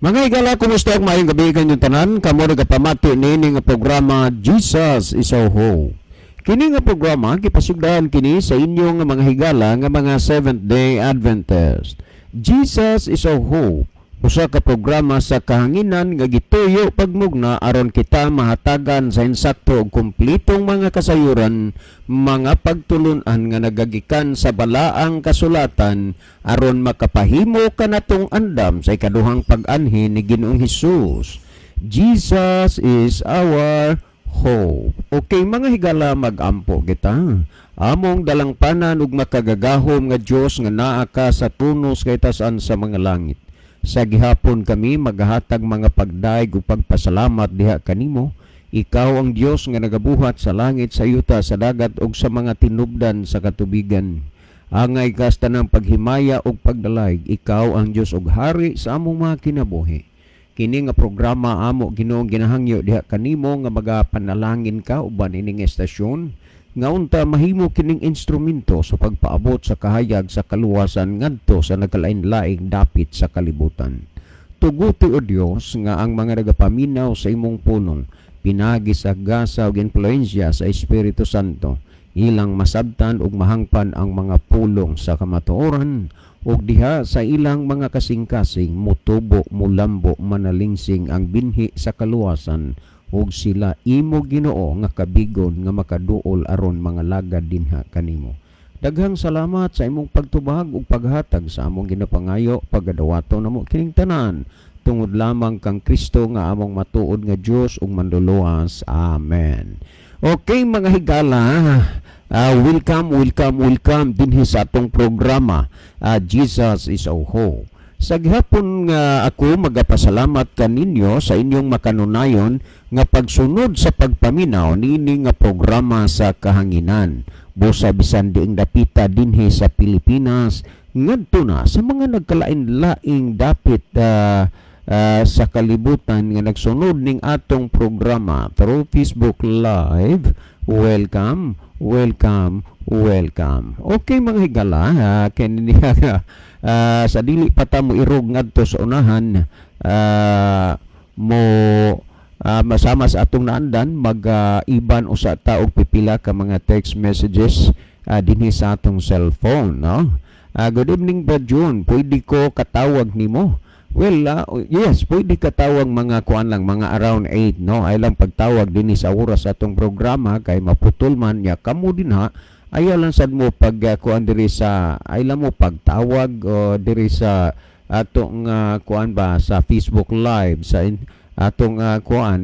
Mga higala, kumusta ug maayong gabi kanyong tanan? Kamo nagapamati niini nga programa, Jesus is Our Hope. Kini nga programa gipasugdahan kini sa inyong nga mga higala nga mga Seventh Day Adventist. Jesus is Our Hope. Usa ka programa sa kahanginan nga gituyo pagmugna aron kita mahatagan sa insakto ug kumplitong mga kasayuran, mga pagtulunan nga nagagikan sa balaang kasulatan aron makapahimo kanatong andam sa ikaduhang pag-anhi ni Ginoong Hesus. Jesus is our hope. Okay, mga higala, magampo kita. Among dalangpanan ug makagagahom nga Dios nga naa ka sa trono sa kaitasan sa mga langit. Sa gihapon kami maghatag mga pagdayeg ug pagpasalamat diha kanimo. Ikaw ang Dios nga nagabuhat sa langit, sa yuta, sa dagat ug sa mga tinubdan sa katubigan. Angay ka sa tanang paghimaya ug pagdalayg. Ikaw ang Dios ug hari sa among mga kinabuhi. Kini nga programa, amo Ginoo, ginahangyo diha kanimo nga magapanalangin ka uban ining estasyon nga unta mahimo kining instrumento sa pagpaabot sa kahayag sa kaluwasan ngadto sa nagkalain-laing dapit sa kalibutan. Tuguti, o Dios, nga ang mga nagapaminaw sa imong pulong pinagi sa gasa ug impluensya sa Espiritu Santo, ilang masabtan ug mahangpan ang mga pulong sa kamatuoran ug diha sa ilang mga kasing-kasing mutubo, mulambo, manalingsing ang binhi sa kaluwasan ug sila imo, Ginoo, nga kabigon nga makaduol aron mga lagad dinha kanimo. Daghang salamat sa imong pagtubag ug paghatag sa among ginapangayo. Pagadawato namo kining tanan tungod lamang kang Kristo nga among matuod nga Dios ug Manluluwas. Amen. Okay, mga higala, welcome, welcome, welcome dinhi sa atong programa, Jesus is Our Hope. Sa gihapon nga ako magapasalamat kaninyo sa inyong makanunayon nga pagsunod sa pagpaminaw niini nga programa sa kahanginan. Busa bisan diing dapita dinhi sa Pilipinas ngadto na sa mga nagkalain-laing dapit sa kalibutan nga nagsunod ning atong programa through Facebook Live. Welcome, welcome, welcome. Okay, mga higala, kini sa dili pa ta mo irog ngadto sa unahan, mo masama sa atong naandan, mag iban usa ta og pipila ka mga text messages dinhi sa atong cellphone, no? Good evening, Brad June. Pwede ko katawag nimo? Well, yes, pwede katawag mga kuan lang, mga around 8, no? Ay lang pagtawag dinhi sa oras sa atong programa kay maputol man ya kamo din ha. Ayaw lang sad mo pag kuan diri sa, ay lang mo pagtawag diri sa atong kuan ba sa Facebook Live sa atong kuan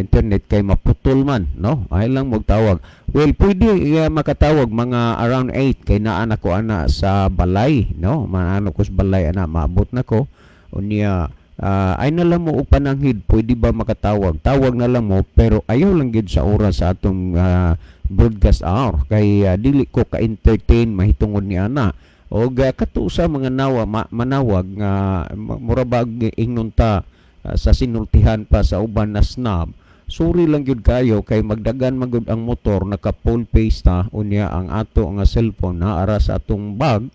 internet kay maputol man, no? Ay lang magtawag. Well, pwede makatawag mga around 8 kay naa na ko ana sa balay, no? Maano ko sa balay ana, maabot na ko. Unya ay na lang mo og pananghid, pwede ba makatawag? Tawag na lang mo pero ayaw lang gid sa oras sa atong broadcast hour kay dili ko ka-entertain mahitungod ni ana. Og kato sa mga manawag nga mura bag ingnon ta sa sinultihan pa sa uban na snob. Sorry lang gyud kayo kay magdagan magud ang motor, naka full face ta, unya ang ato nga cellphone na ara sa atong bag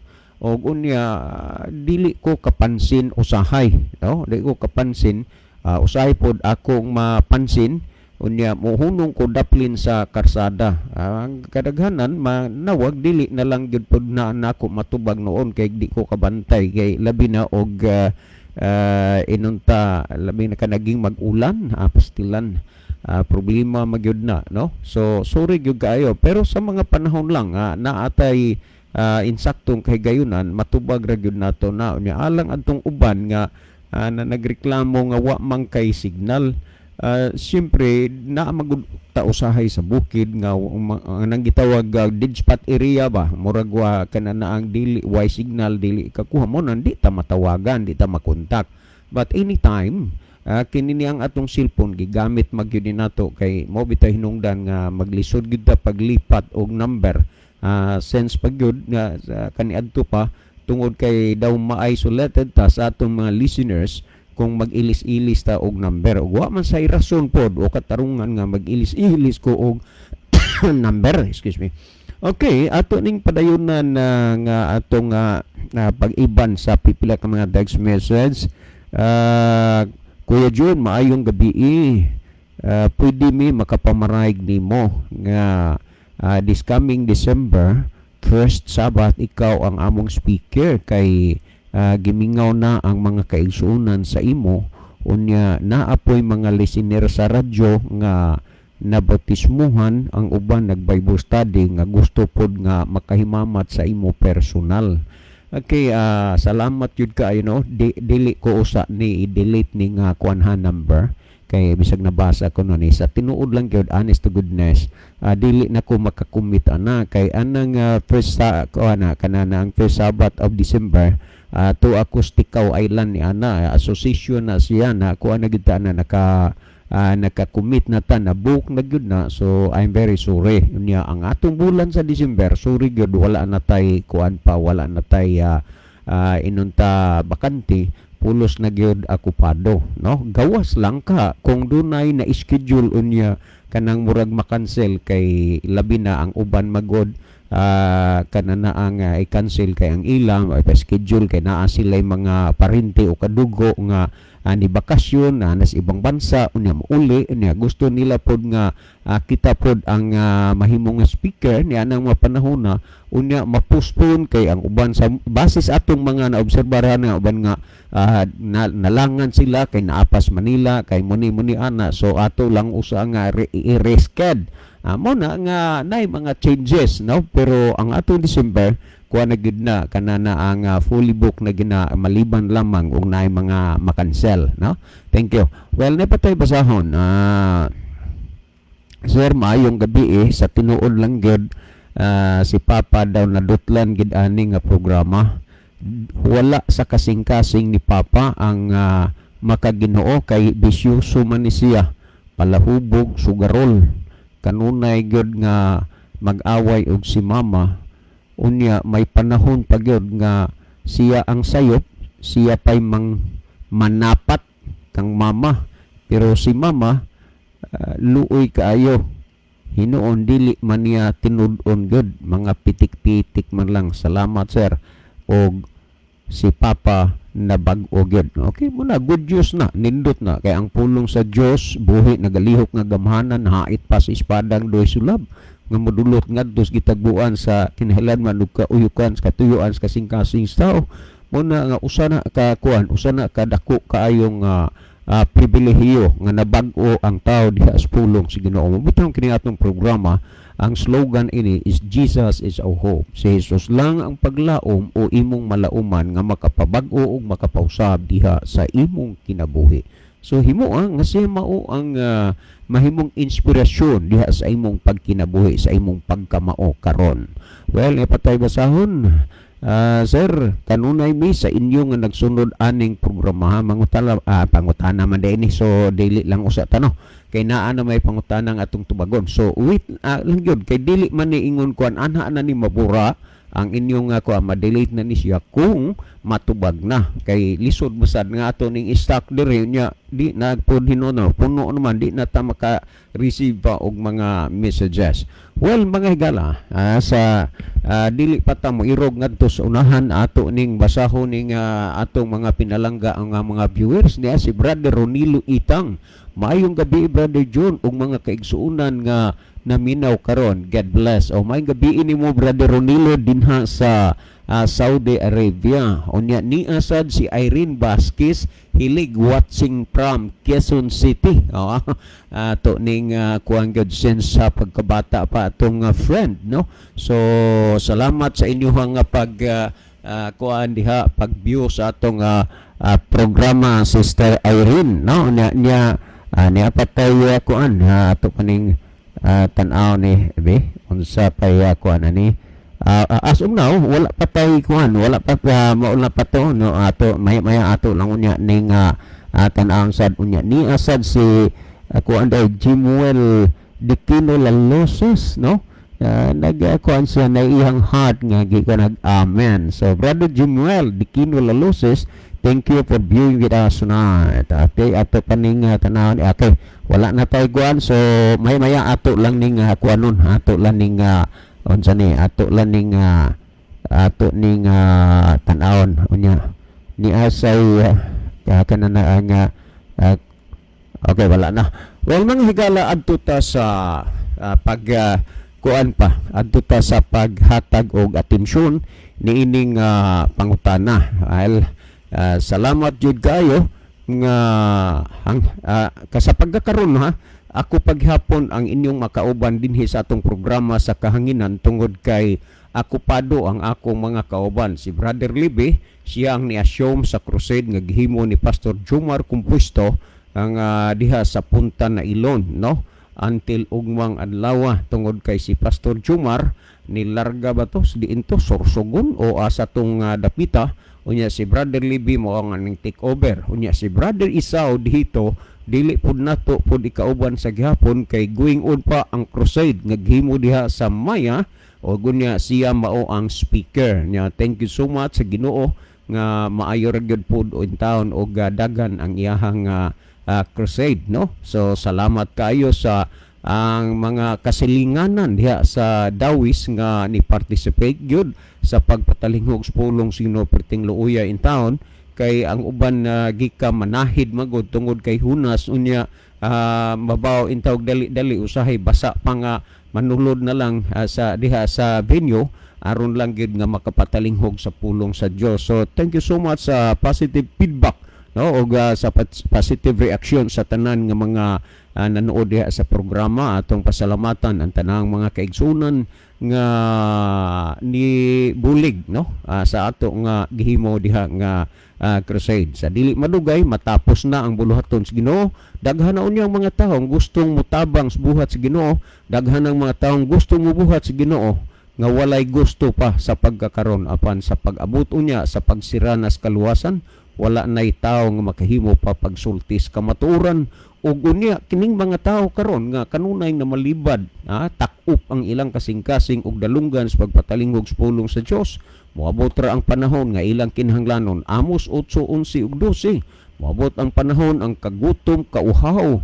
og unya dili ko kapansin usahay, no? Dili ko kapansin, usahay pod akong mapansin, unya mohunong ko daplin sa karsada. Ang kadaghanan manawag, dili na lang gyud pod na nako matubag noon kay di ko kabantay kay labi na og inunta labi na ka naging mag-ulan, pastilan, problema magyud na, no? So sorry gyud kaayo pero sa mga panahon lang naatay insaktong kahigayunan, matubag ra gyud nato na. Unya alang adtong uban nga na nagreklamo nga wa man kay signal, siyempre naa magud ta usahay sa bukid nga nang gitawag dead spot area ba, murag wa kana na ang dili way signal, dili kakuha mo nan, di ta matawagan, di ta makontak. But anytime, kini ni ang atong cellphone gigamit magyud ni nato kay mo bitay hinungdan nga maglisod gyud ta paglipat og number, sense pag gyud nga kaniadto pa tungod kay daw ma-isolated ta sa atong mga listeners kung mag-ilis-ilis ta og number, ug wa man say rason pod o katarungan nga mag-ilis-ilis ko og number. Excuse me. Okay, ato ning padayonan na nga atong na pag-iban sa pipila ka mga text message. Kuya Jun, maayong gabi. Pwede mi makapamarayg nimo nga this coming December, first Sabbath, ikaw ang among speaker kay gimingaw na ang mga kaigsuonan sa imo. Unya naapoy mga listener sa radyo nga nabautismuhan, ang uban nag Bible study, nga gusto pod nga makahimamat sa imo personal. Okay, salamat yun ka, no? Dili ko usa ni i-delete ni nga kuanha number kay bisag nabasa ko no ni. Sa tinuod lang gyud, honest to goodness, dili na ko makakumit ana kay anang first sa ko ana kana na ang first Sabbath of December, to ako Ticao Island ni ana association na siya na kuan na gyud ta na naka-commit na ta, na book na gyud na. So I'm very sorry. Unya ang atong bulan sa December, sorry gyud, wala na tay kuan pa, wala na tay inunta bakante, pulos na gyud akupado, no? Gawas lang ka kung dunay na schedule unya kanang murag makancel kay labi na ang uban magod kana na ang i-cancel kay ang ilang o pa-schedule kay naa sila mga parente o kadugo nga ni bakasyon na nas ibang bansa, unya mauli, unya gusto nila pod nga kita pod ang mahimong speaker ni anang mga panahon na. Unya ma-postpone kay ang uban, sa basis atong mga naobserbahan, nga uban nga nalangan sila kay naapas Manila kay muni muni ana. So ato lang usa nga i-resched. Mo na nga nay mga changes, no? Pero ang atong December, kuha na gid na kana na ang fully book na gina maliban lamang ug naay mga makancel, no? Thank you. Well, napatay basahon. Sir, maayong gabi eh. Sa tinuod lang gyud, si Papa daw nadutlan gid ani nga programa. Wala sa kasing-kasing ni Papa ang makaginoo kay bisyoso man ni siya. Palahubog, sugarol. Kanunay gyud nga mag-away og si Mama. Unya may panahon pa gyud nga siya ang sayop, siya pa'y mang manapat kang mama. Pero si Mama luoy kaayo. Hinuon dili man niya tinud-on gud, mga pitik-pitik man lang. Salamat, sir. Og si Papa na bag-o gyud. Okay mo na, good news na, nindot na kay ang pulong sa Dios buhi, nagalihok nga gamhanan, hait pa sa espadang duhay sulab nga modulot ngadto sa gitagbuan sa kinahilanman ug kauyukan sa katuyuan sa kasing-kasing sa tao. Mo na nga usa na ka kuan, usa na ka dako kaayong pribilehiyo nga nabag-o ang tao diha sa pulong sa Ginoo. Butang kini atong programa, ang slogan ini is "Jesus is our hope." Si Jesus lang ang paglaom o imong malauman nga makapabag-o ug makapausab diha sa imong kinabuhi. So himo ang nga siya mao ang mahimong inspirasyon diha sa imong pagkinabuhi, sa imong pagkamao karon. Well, ipatay basahon. Sir, kanunay mi sa inyo nga nagsunod aning programa ha, mangutana, pangutana man din so dili lang usa ta, no, kay naa na may pangutana nga atong tubagon. So wait lang gyud kay dili man ni ingon kuan anha na ni mabura ang inyong kuan, ma-delete na ni siya kung matubag na kay lisod masad nga ato ning stock diri nya di na pud hinuno puno naman, di na ta maka receive pa og mga messages. Well, mga higala, sa dili pa ta mo irog ngadto sa unahan, ato ning basahon ning atong mga pinalangga ang mga viewers niya, si Brother Ronilo Itang. Maayong gabi, Brother John, ug mga kaigsuonan nga naminaw karon. God bless. O maayong gabi nimo, Brother Ronilo, dinha sa Saudi Arabia. Unya ni asad si Irene Vasquez hilig, watching from Quezon City. Oh, ato ning kuan gyud since sa pagkabata pa atong friend, no? So salamat sa inyong nga pag kuan diha, pag-view sa atong programa, Sister Irene, no? Niya patay kuan ato kaning tan-aw ni be unsa pay kuan ani. As of now, wala pa tay kuan, wala pa maula pa to, no? Ato maya maya ato lang unya ning tan-aw sad. Unya ni asad si kuan daw, Jimuel Dikino Laloses, no? Nag kuan siya na iyang heart nga gi ko nag amen. So Brother Jimuel Dikino Laloses, thank you for viewing with us tonight. Okay, ato paning tanawon. Okay, wala na tayo kuan, so maya maya ato lang ning kuanon, ato lang ning unsa ni, ato lang ning ato ning tan-awon. Unya ni asay Kana na ang okay, wala na. Well, mga higala, adto ta sa pag kuan pa, adto ta sa paghatag og atensyon niining pangutana. Well, salamat jud kayo nga ang sa pagkakaron ha, ako paghapon ang inyong makauban dinhi sa atong programa sa kahanginan tungod kay akupado ang akong mga kauban. Si Brother Libby, siya ang ni-assume sa crusade nga gihimo ni Pastor Jomar Compuesto ang diha sa Punta na Ilon, no, until ugmang adlaw, tungod kay si Pastor Jomar nilarga ba to diin to Sorsogon o asa tong dapita. Unya si Brother Libby mo ang aning take over. Unya si Brother Isao dito, dili pud nato pud ikauban sa gihapon kay going on pa ang crusade nga gihimo diha sa Maya o gunya siya mao ang speaker nya. Thank you so much sa Ginoo nga maayo ra gyud pud in town og daghan ang iyahang crusade, no? So salamat kaayo sa ang mga kasilinganan diha sa Dawis nga ni participate gyud sa pagpatalinghog sa pulong sino perting luuya in town, kay ang uban na gika manahid magod tungod kay hunas. Unya mabaw in tawag dali-dali, usahay basa pa nga manulod na lang sa diha sa venue aron lang gyud nga makapatalinghog sa pulong sa Dios. So thank you so much sa positive feedback, no, og sa positive reaction sa tanan nga mga nanood diha sa programa. Atong pasalamatan ang tanang mga kaigsunan nga ni bulig, no, sa ato nga gihimo diha nga crusade. Sa dili madugay matapos na ang buluhaton sa Ginoo. Daghan na unyang mga tawo gustong mutabang sa buhat sa Ginoo, daghan ang mga taong gustong mubuhat sa Ginoo nga walay gusto pa sa pagkakaron, apan sa pag-abot unya sa pagsira nas kaluwasan, wala nay tawo nga makahimo pa pagsultis kamatuoran. Ug unya kining mga tawo karon nga kanunay nga malibad, tak-up ang ilang kasing-kasing ug dalunggan sa pagpatalingog sa pulong sa Dios, moabot ra ang panahon nga ilang kinahanglanon. Amos 8:11 ug 12, moabot ang panahon ang kagutom, kauhaw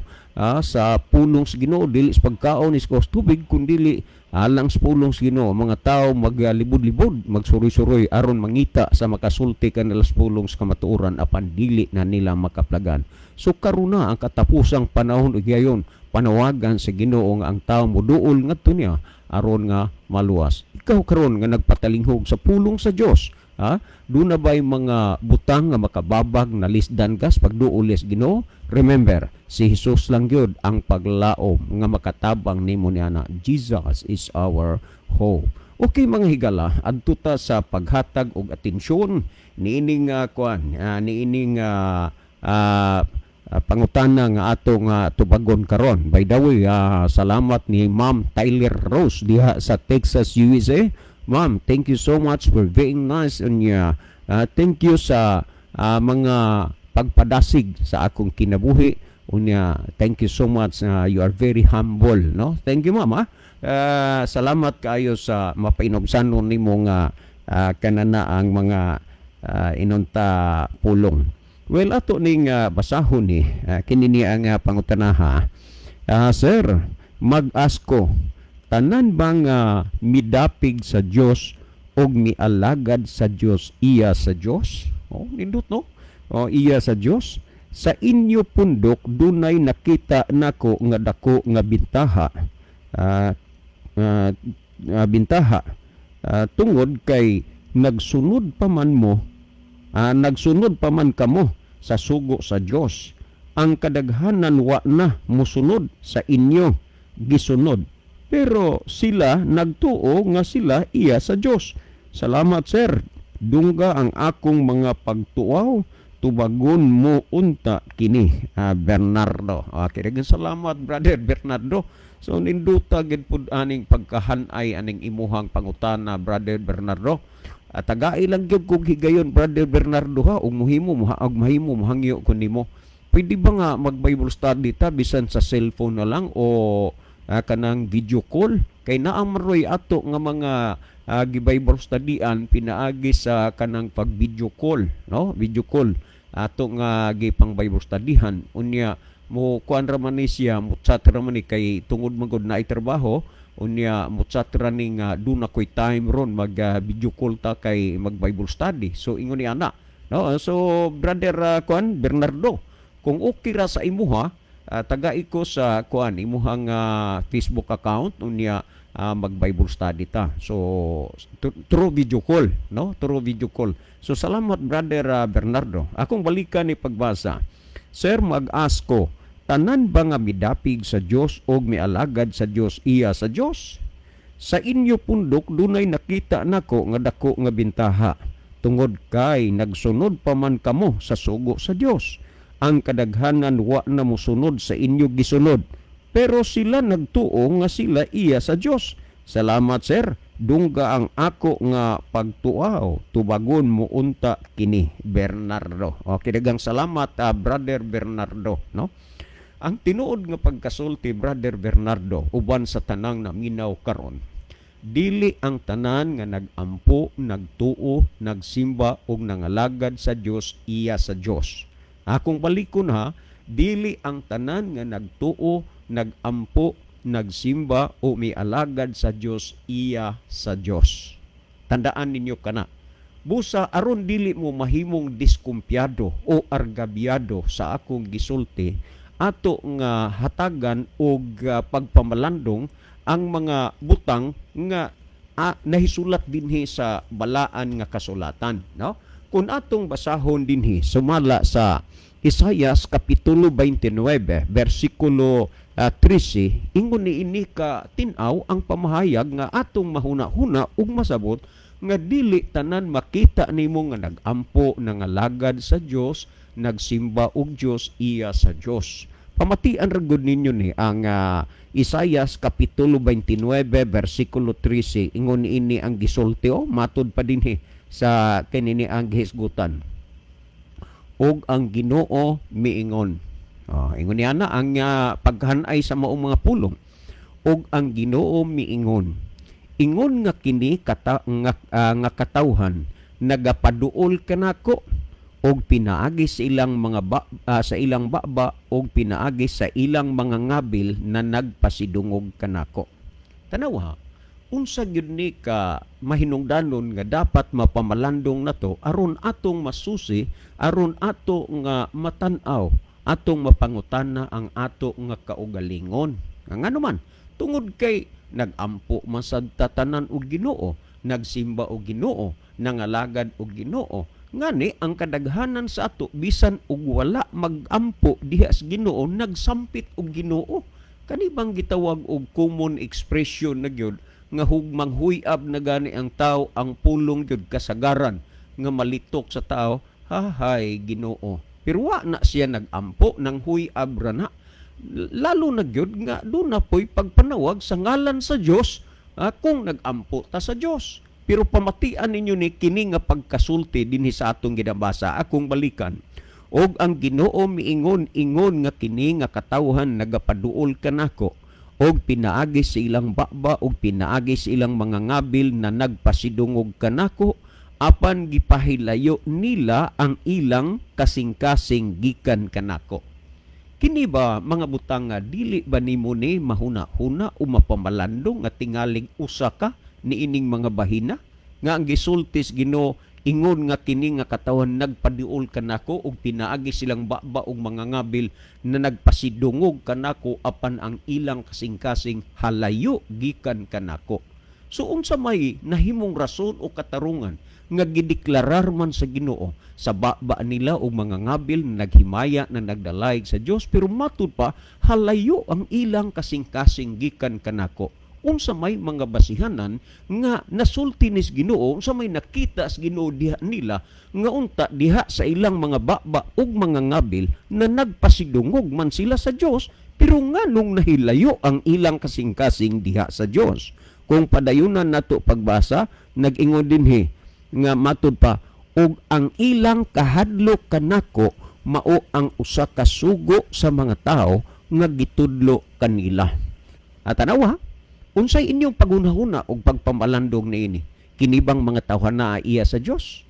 sa pulong sa Ginoo, dili sa pagkaon is tubig kundili alang sa pulong sa Ginoo. Mga tao maglibod-libod, magsuroy-suroy aron mangita sa makasulti kanila sa pulong sa kamatuoran, apan dili na nila makaplagan. So karuna ang katapusang panahon ug gayon panawagan sa Ginoo nga ang tao moduol ngadto niya aron nga maluwas. Ikaw karon nga nagpatalinghog sa pulong sa Dios, ha, duna ba'y mga butang nga makababag na lisdan kas pagduol sa Ginoo? Remember, si Jesus lang gyud ang paglaom nga makatabang nimo niana. Jesus is our hope. Okay, mga higala, adto ta sa paghatag og atensyon niining kuan, niining pangutana nga atong tubagon karon. By the way, salamat ni Ma'am Tyler Rose diha sa Texas, USA. Ma'am, thank you so much for being nice and thank you sa mga pagpadasig sa akong kinabuhi. Unya, thank you so much. You are very humble, no? Thank you, ma'am. Salamat kaayo sa mapainubsanon nimo nga kanana ang mga inunta pulong. Well, ato ning basahon ni kini ni ang pangutanaha. Sir, mag-ask ko, tanan bang midapig sa Dios og mialagad sa Dios iya sa Dios? Oh, nindot, no? Oh, iya sa Dios. Sa inyo pundok dunay nakita nako nga dako nga bintaha. Bintaha tungod kay nagsunod pa man kamo sa sugo sa Dios. Ang kadaghanan wa na musunod sa inyo gisunod, pero sila nagtuo nga sila iya sa Dios. Salamat, sir. Dungga ang akong mga pagtuaw, tubagon mo unta kini. Bernardo. Okay, daghang salamat, Brother Bernardo. So ninduta gid pud aning pagkahanay aning imuhang pangutana, Brother Bernardo. At tagai lang gyud kog higayon, Brother Bernardo, ha, ug muhimo mo og mahimo mohangyo ko nimo. Pwede ba nga mag Bible study ta bisan sa cellphone na lang o kanang video call, kay naa man roy ato nga mga gi-Bible studyan pinaagi sa kanang pag video call, no? Video call ato nga gipang Bible studyhan. Unya mo kuan ra man ni siya, mo chat ra man ni kay tungod man gud naay trabaho. Unya mo chat ra ni nga duna koy time ron, mag video call ta kay mag Bible study. So ingon ni ana. No, so brother kuan Bernardo, kung okay ra sa imuha, tagai ko sa kuan imuhang Facebook account, unya mag Bible study ta. So through video call, no? Through video call. So salamat, brother Bernardo. Akong balikan ni pagbasa. "Sir, mag-ask ko, tanan ba nga midapig sa Dios og mialagad sa Dios iya sa Dios? Sa inyo pundok dunay nakita nako nga dako nga bintaha tungod kay nagsunod pa man kamo sa sugo sa Dios. Ang kadaghanan wa na mosunod sa inyo gisunod, pero sila nagtuo nga sila iya sa Dios. Salamat, sir. Dungga ang ako nga pagtuaw, tubagon mo unta kini. Bernardo." Okay, daghang salamat, brother Bernardo, no? Ang tinuod nga pagkasulti, brother Bernardo, uban sa tanang naminaw karon, dili ang tanan nga nagampo, nagtuo, nagsimba ug nangalagad sa Dios iya sa Dios. Akong balikon ha, dili ang tanan nga nagtuo, nagampo, nagsimba o mialagad sa Dios iya sa Dios. Tandaan ninyo kana. Busa aron dili mo mahimong diskumpiyado o argabyado sa akong gisulti, ato nga hatagan og pagpamalandong ang mga butang nga nahisulat dinhi sa balaan nga kasulatan, no? Kung atong basahon dinhi sumala sa Isayas kapitulo 29 bersikulo 13, ingon ni ini ka tin-aw ang pamahayag nga atong mahuna-huna ug masabot nga dili tanan makita nimo nga nag-ampo, nangalagad sa Dios, nagsimba og Dios iya sa Dios. Pamatian ra gud ninyo ni ang Isayas kapitulo 29 bersikulo 13. Ingon ini ang gisulti o matud pa dinhi sa kinini ang gihisgutan. "Og ang Ginoo miingon." Oh, ingon niya na ang paghanay sa maong mga pulong. "Og ang Ginoo miingon. Ingon nga kini nga katawhan nagapaduol kanako og pinaagi sa ilang mga sa ilang baba og pinaagi sa ilang mga ngabil na nagpasidungog kanako." Tanawa, unsa gyud ni ka mahinungdanon nga dapat mapamalandong nato aron atong masusi, aron ato nga matan-aw, atong mapangutana ang ato nga kaugalingon. Nga ngano man, tungod kay nag-ampo man sad tatanan og Ginoo, nagsimba og Ginoo, nangalagad og Ginoo. Ngani ang kadaghanan sa ato, bisan og wala magampo diha sa Ginoo, nagsampit og Ginoo. Kani bang gitawag og common expression na gyud nga hugmang huyab na gani ang tao, ang pulong gyud kasagaran nga malitok sa tao, "Hahay Ginoo." Pero wa na siya nagampo, nang huyab ra na. Lalo na gyud nga doon na po'y pagpanawag sa ngalan sa Dios kung nagampo ta sa Dios. Pero pamatian ninyo ni kini nga pagkasulti dinhi sa atong ginabasa. Akong balikan. "Og ang Ginoo miingon, ingon nga kini nga katawhan nagapaduol kanako og pinaagi sa ilang baba og pinaagi sa ilang mga ngabil na nagpasidungog kanako, apan gipahilayo nila ang ilang kasing-kasing gikan kanako." Kini ba mga butang nga dili ba nimo ni mahuna-huna o mapamalandong nga tingaling usa ka niining mga bahina nga ang gisultis Ginoo, "Ingon nga kini nga katawan nagpadiol kanako og pinaagi silang baba og mga ngabil na nagpasidungog kanako, apan ang ilang kasing-kasing halayo gikan kanako"? So unsa may nahimong rason o katarungan nga gideklarar man sa Ginoo sa baba nila og mga ngabil na naghimaya na nagdalayg sa Dios, pero matud pa halayo ang ilang kasing-kasing gikan kanako? Unsa may mga basihanan nga nasulti nis Ginoo? Unsa may nakita sa Ginoo diha nila nga unta diha sa ilang mga baba ug mga ngabil na nagpasidungog man sila sa Dios, pero nganong nahilayo ang ilang kasing-kasing diha sa Dios? Kung padayunan nato pagbasa, nag-ingon dinhi nga matud pa, "Og ang ilang kahadlok kanako mao ang usa ka sugo sa mga tao nga gitudlo kanila." At tanawa, unsay inyong paghunahuna og pagpamalandong niini? Kini bang mga tawhana iya sa Dios?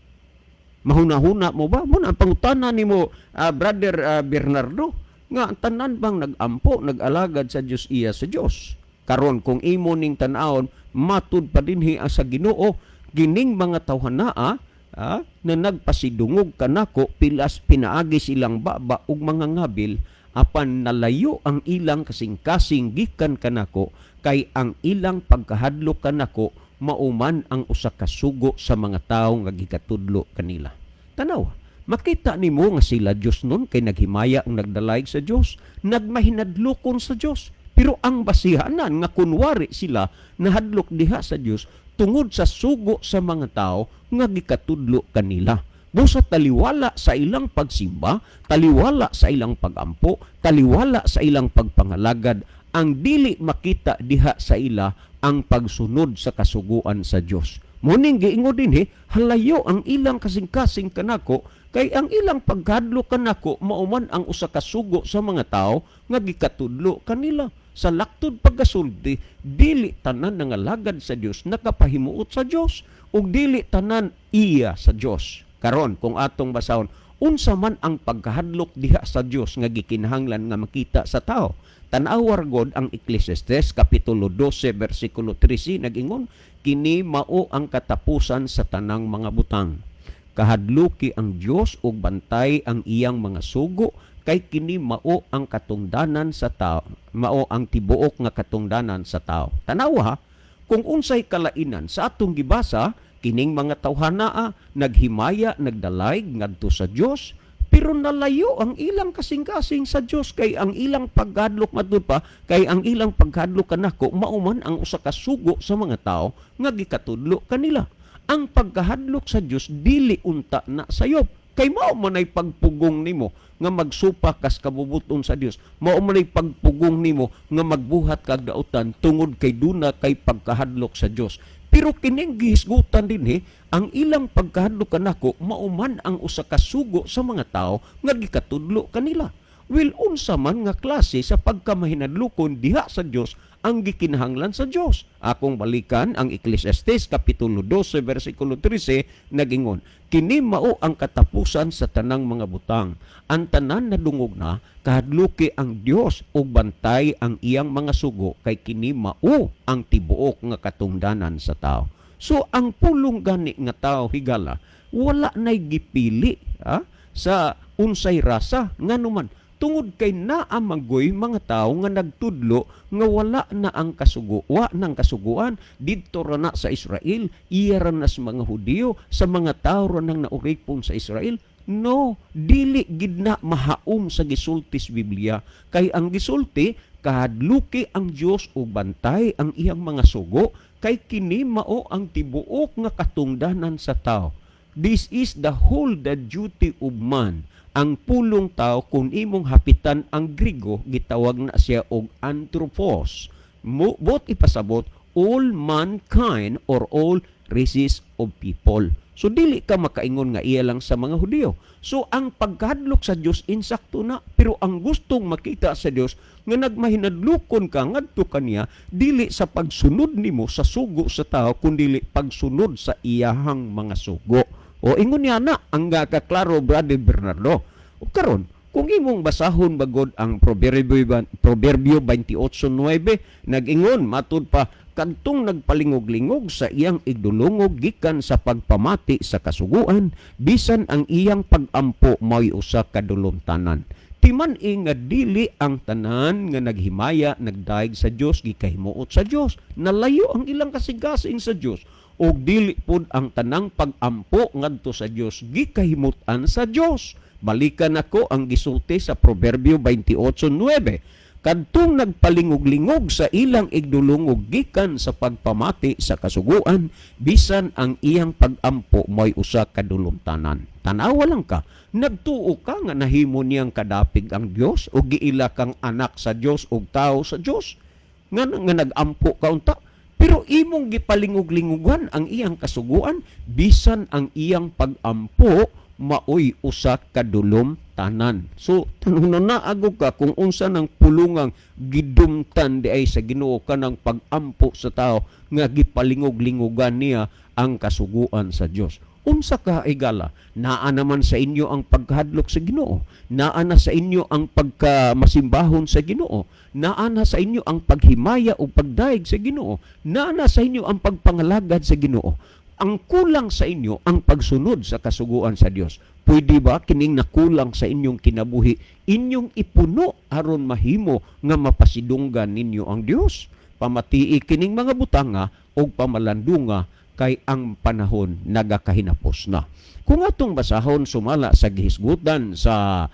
Mahuna-huna mo ba? Muna ang pangutana nimo, brother Bernardo, nga ang tanan bang nag-ampo, nag-alagad sa Dios iya sa Dios? Karon kung imo ning tan-awon, matud pa dinhi ang sa Ginoo, gining mga tawhanaa na nagpasidungog kanako pilas pinaagi silang baba ug mga ngabil, apan nalayo ang ilang kasing-kasing gikan kanako, kay ang ilang pagkahadlok kanako mauman ang usa ka sugo sa mga tawo nga gikatudlo kanila. Tanaw, makita nimo nga sila Dios nun kay naghimaya ang nagdalayg sa Dios, nagmahinadlokon sa Dios. Pero ang basihanan nga kunwari sila nahadlok diha sa Dios tungod sa sugo sa mga tao nga gikatudlo kanila. Busa taliwala sa ilang pagsimba, taliwala sa ilang pagampo, taliwala sa ilang pagpangalagad, ang dili makita diha sa ila ang pagsunod sa kasuguan sa Dios. Muning giingon dinhi, halayo ang ilang kasing-kasing kanako kay ang ilang pagkadlok kanako mauman ang usa ka sugo sa mga tao nga gikatudlo kanila. Sa laktod pagkasulti, dili tanan nangalagad sa Dios nakapahimuot sa Dios ug dili tanan iya sa Dios. Karon kung atong basahon, unsa man ang pagkahadlok diha sa Dios nga gikinahanglan nga makita sa tao? Tan-awar god ang Ecclesiastes kapitulo 12 bersikulo 13, nag-ingon, "Kini mao ang katapusan sa tanang mga butang. Kahadluki ang Dios ug bantay ang iyang mga sugo, kay kini mao ang katungdanan sa tao, mao ang tibuok nga katungdanan sa tao." Tanawa ha, kung unsay kalainan sa atong gibasa, kining mga tawhana naghimaya, nagdalayg ngadto sa Dios, pero nalayo ang ilang kasing-kasing sa Dios kay ang ilang pagkadlok, matud pa, kay ang ilang pagkadlok kanako mauman ang usa ka sugo sa mga tao nga gikatudlo kanila. Ang pagkahadlok sa Dios dili unta na sayop kay mao man ay pagpugong nimo nga magsupa kas kabubuton sa Dios, mao man ay pagpugong nimo nga magbuhat kag dautan tungod kay duna kay pagkahadlok sa Dios. Pero kining gihisgutan dinhi, ang ilang pagkahadlok kanako mauman ang usa ka sugo sa mga tao nga gikatudlo kanila. Will, unsa man nga klase sa pagkamahinadlokon diha sa Dios ang gikinahanglan sa Dios? Akong balikan ang Ecclesiastes kapitulo 12 bersikulo 13, nagingon, "Kini mao ang katapusan sa tanang mga butang. Ang tanan nadungog na, kahadluki ang Dios ug bantay ang iyang mga sugo, kay kini mao ang tibuok nga katungdanan sa tao." So ang pulong gani nga tao, higala, wala nay gipili sa unsay rasa. Nganuman tungod kay naa manggoy mga tao nga nagtudlo nga wala na ang kasugo, wa nang kasuguan, didto ra na sa Israel, iya ra na sa mga Hudiyo, sa mga tao ra nang nauripon sa Israel. No, dili gid na mahaom sa gisulti sa Biblia, kay ang gisulti, kahadluki ang Dios ug bantay ang iyang mga sugo, kay kini mao ang tibuok nga katungdanan sa tao. This is the whole the duty of man. Ang pulong tao, kung imong hapitan ang Grigo, gitawag na siya og anthropos. Bot ipasabot, all mankind or all races of people. So dili ka makaingon nga iya lang sa mga Hudiyo. So ang pagkadlok sa Dios insakto na, pero ang gustong makita sa Dios nga nagmahinadlokon ka ngadto kaniya dili sa pagsunod nimo sa sugo sa tao, kundi pagsunod sa iyahang mga sugo. O ingon niya na ang kaklaro, Brother Bernardo. O karon, kung imong basahon bagod ang Proverbio 28:9, nag-ingon matud pa, kadtong nagpalingog-lingog sa iyang igdulungog gikan sa pagpamati sa kasuguan, bisan ang iyang pagampo mao'y usa ka dulumtanan. Timan-i nga dili ang tanan nga naghimaya, nagdaig sa Dios gikahimuot sa Dios. Nalayo ang ilang kasigasing sa Dios ug dili pud ang tanang pagampo ngadto sa Dios gikahimut-an sa Dios. Balikan ako ang gisulti sa Proverbio 28:9. Kadtong nagpalingog-lingog sa ilang igdulungog gikan sa pagpamati sa kasuguan, bisan ang iyang pagampo mo'y usa ka dulumtanan. Tanawa lang ka, nagtuo ka nga nahimo niyang kadapig ang Dios o giila kang anak sa Dios o tao sa Dios. Nga nag-ampo ka unta, pero imong gipalingog-lingugan ang iyang kasuguan, bisan ang iyang pagampo maoy usa ka dulumtanan. So tanong na naagog ka kung unsa nang pulungang gidumtan di ay sa Ginoo kanang pagampo sa tao nga gipalingog-lingugan niya ang kasuguan sa Dios. Unsa ka, higala? Naa naman sa inyo ang pagkahadlok sa Ginoo. Naa na sa inyo ang pagkamasimbahon sa Ginoo. Naa na sa inyo ang paghimaya o pagdaig sa Ginoo. Naa na sa inyo ang pagpangalagad sa Ginoo. Ang kulang sa inyo ang pagsunod sa kasuguan sa Dios. Pwede ba kining nakulang sa inyong kinabuhi inyong ipuno aron mahimo nga mapasidunggan ninyo ang Dios? Pamatii kining mga butanga og pamalandunga kay ang panahon nagakahinapos na. Kung atong basahon sumala sa gihisgutan sa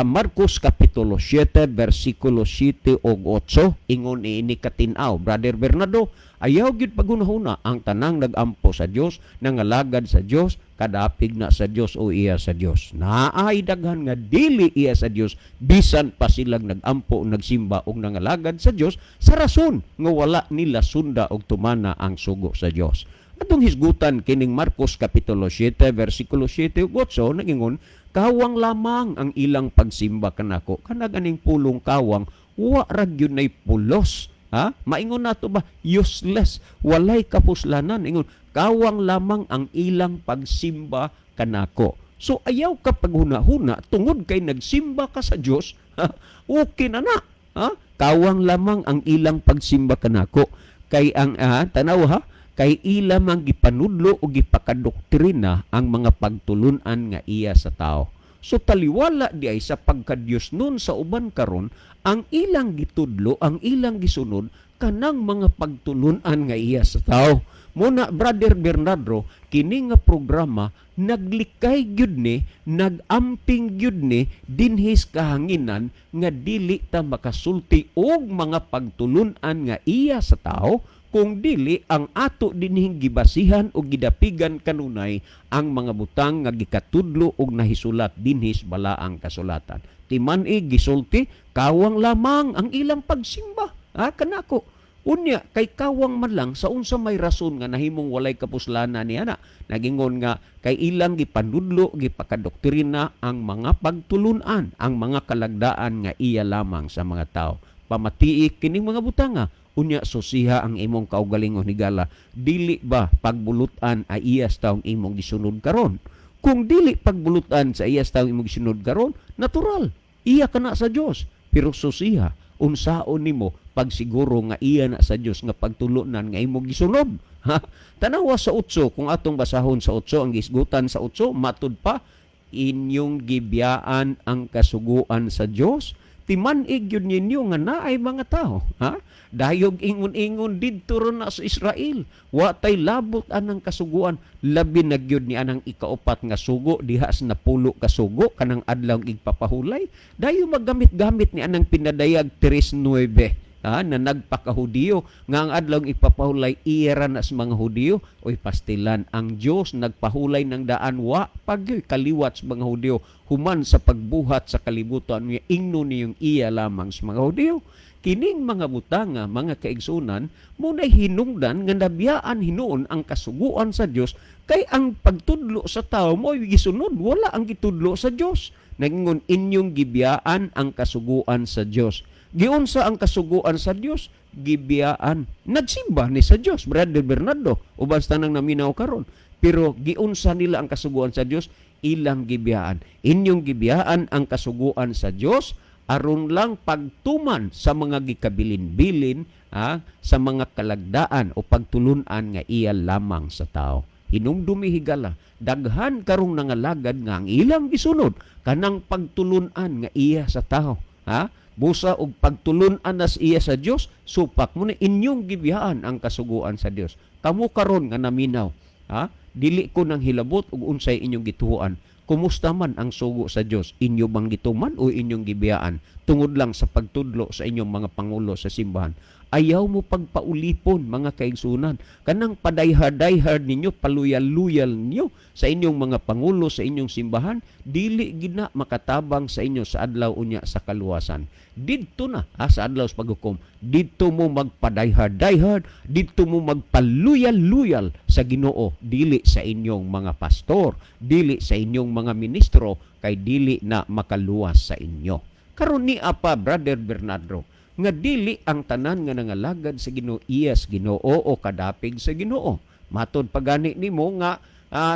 Marcos Kapitulo 7 versikulo 7 ug 8, ingon niini katin-aw, Brother Bernardo, ayaw gyud paghunahuna ang tanang nag-ampo sa Dios, nangalagad sa Dios, kadapig na sa Dios o iya sa Dios. Naay daghan nga dili iya sa Dios bisan pa silang nag-ampo, nagsimba og nangalagad sa Dios sa rason nga wala nila sunda og tumana ang sugo sa Dios. Atong hisgutan kining Marcos Kapitulo 7 versikulo 7 ug 8, nagingon, "Kawang lamang ang ilang pagsimba kanako." Kana ganing pulong "kawang", wa ra gyud nay pulos, ha? Maingon nato ba, useless, walay kapuslanan. Ingon, "Kawang lamang ang ilang pagsimba kanako." So ayaw ka paghuna-huna tungod kay nagsimba ka sa Dios, ha? Okay na na, ha? "Kawang lamang ang ilang pagsimba kanako kay ang tanaw ha, kay ila mang gipanudlo o gipakadoktrina ang mga pagtulunan nga iya sa tao." So taliwala di ay sa pagkadyos nun sa uban karon, ang ilang gitudlo, ang ilang gisunod kanang mga pagtulunan nga iya sa tao. Muna, Brother Bernardo, kini nga programa naglikay gyud ni, nagamping gyud ni dinhis kahanginan nga dili ta makasulti og mga pagtulunan nga iya sa tao kung dili ang ato dinhing gibasihan o gidapigan kanunay ang mga butang nga gikatudlo og nahisulat dinhis balaang kasulatan. Timan-i gisulti, "Kawang lamang ang ilang pagsimba kanako." Unya kay kawang man lang, sa unsa may rason nga nahimong walay kapuslanan niya na? Nagingon nga kay ilang gipanudlo, gipakadoktrina ang mga pagtulunan, ang mga kalagdaan nga iya lamang sa mga tao. Pamatii kining mga butanga, unya susiha ang imong kaugalingon, higala. Dili ba pagbulutan ay iyas taong imong gisunod karon? Kung dili pagbulutan sa iyas taong imong gisunod karon, natural iya ka na sa Dios, pero susiha unsaon nimo pagsiguro nga iya na sa Dios nga pagtulunan nga imong gisunod, ha? Tanawa sa 8. Kung atong basahon sa 8, ang gisgutan sa 8, matud pa, "Inyong gibiyaan ang kasuguan sa Dios." Timan-ig yun ninyo nga naay mga tao, ha? Dayog ingon-ingon didto ron na sa Israel, wa tay labot anang kasuguan, labi na gyud ni anang ikaupat nga sugo diha sa 10 ka sugo, kanang adlaw igpapahulay. Dayo maggamit-gamit ni anang pinadayag 3:9, ha, na nagpakahudiyo nga ang adlaw ipapahulay ira na sa mga Hudiyo. Oy pastilan, ang Dios nagpahulay ng daan wa pagyoy kaliwat sa mga Hudiyo human sa pagbuhat sa kalibutan niya. Ingno niyong iya lamang sa mga Hudiyo. Kining mga butanga, mga kaigsunan, muna'y hinungdan nga nabiyaan hinuon ang kasuguan sa Dios kay ang pagtudlo sa tao mo'y gisunod, wala ang gitudlo sa Dios. Nagingon, "Inyong gibiyaan ang kasuguan sa Dios." Giunsa ang kasuguan sa Dios? Gibiyaan. Nagsimba ni sa Dios, Brother Bernardo, uban sa tanang naminaw karon. Pero giunsa nila ang kasuguan sa Dios? Ilang gibiyaan. "Inyong gibiyaan ang kasuguan sa Dios aron lang pagtuman sa mga gikabilin-bilin, ha, sa mga kalagdaan o pagtulunan nga iya lamang sa tao." Hinumdumi, higala, daghan karong nangalagad nga ang ilang gisunod kanang pagtulunan nga iya sa tao. Ha? Busa og pagtulunan nas iya sa Dios, supak mo na. "Inyong gibiyaan ang kasuguan sa Dios." Kamo karon nga naminaw, ha? Dili ko nang hilabot og unsay inyong gituoan. Kumusta man ang sugo sa Dios? Inyo bang gituman o inyong gibiyaan tungod lang sa pagtudlo sa inyong mga pangulo sa simbahan? Ayaw mo pagpaulipon, mga kaigsunan. Kanang padayhar-dayhar ninyo, paluyal-luyal ninyo sa inyong mga pangulo sa inyong simbahan, dili gina makatabang sa inyo sa adlaw unya sa kaluwasan. Didto na ha, sa adlaw sa paghukom, didto mo magpadayhar-dayhar, didto mo magpaluyal-luyal sa Ginoo, dili sa inyong mga pastor, dili sa inyong mga ministro, kay dili na makaluwas sa inyo. Karon ni apa, Brother Bernardo, nga dili ang tanan nga nangalagad sa Ginoo iyas Ginoo o kadapig sa Ginoo. Matod pagani nimo nga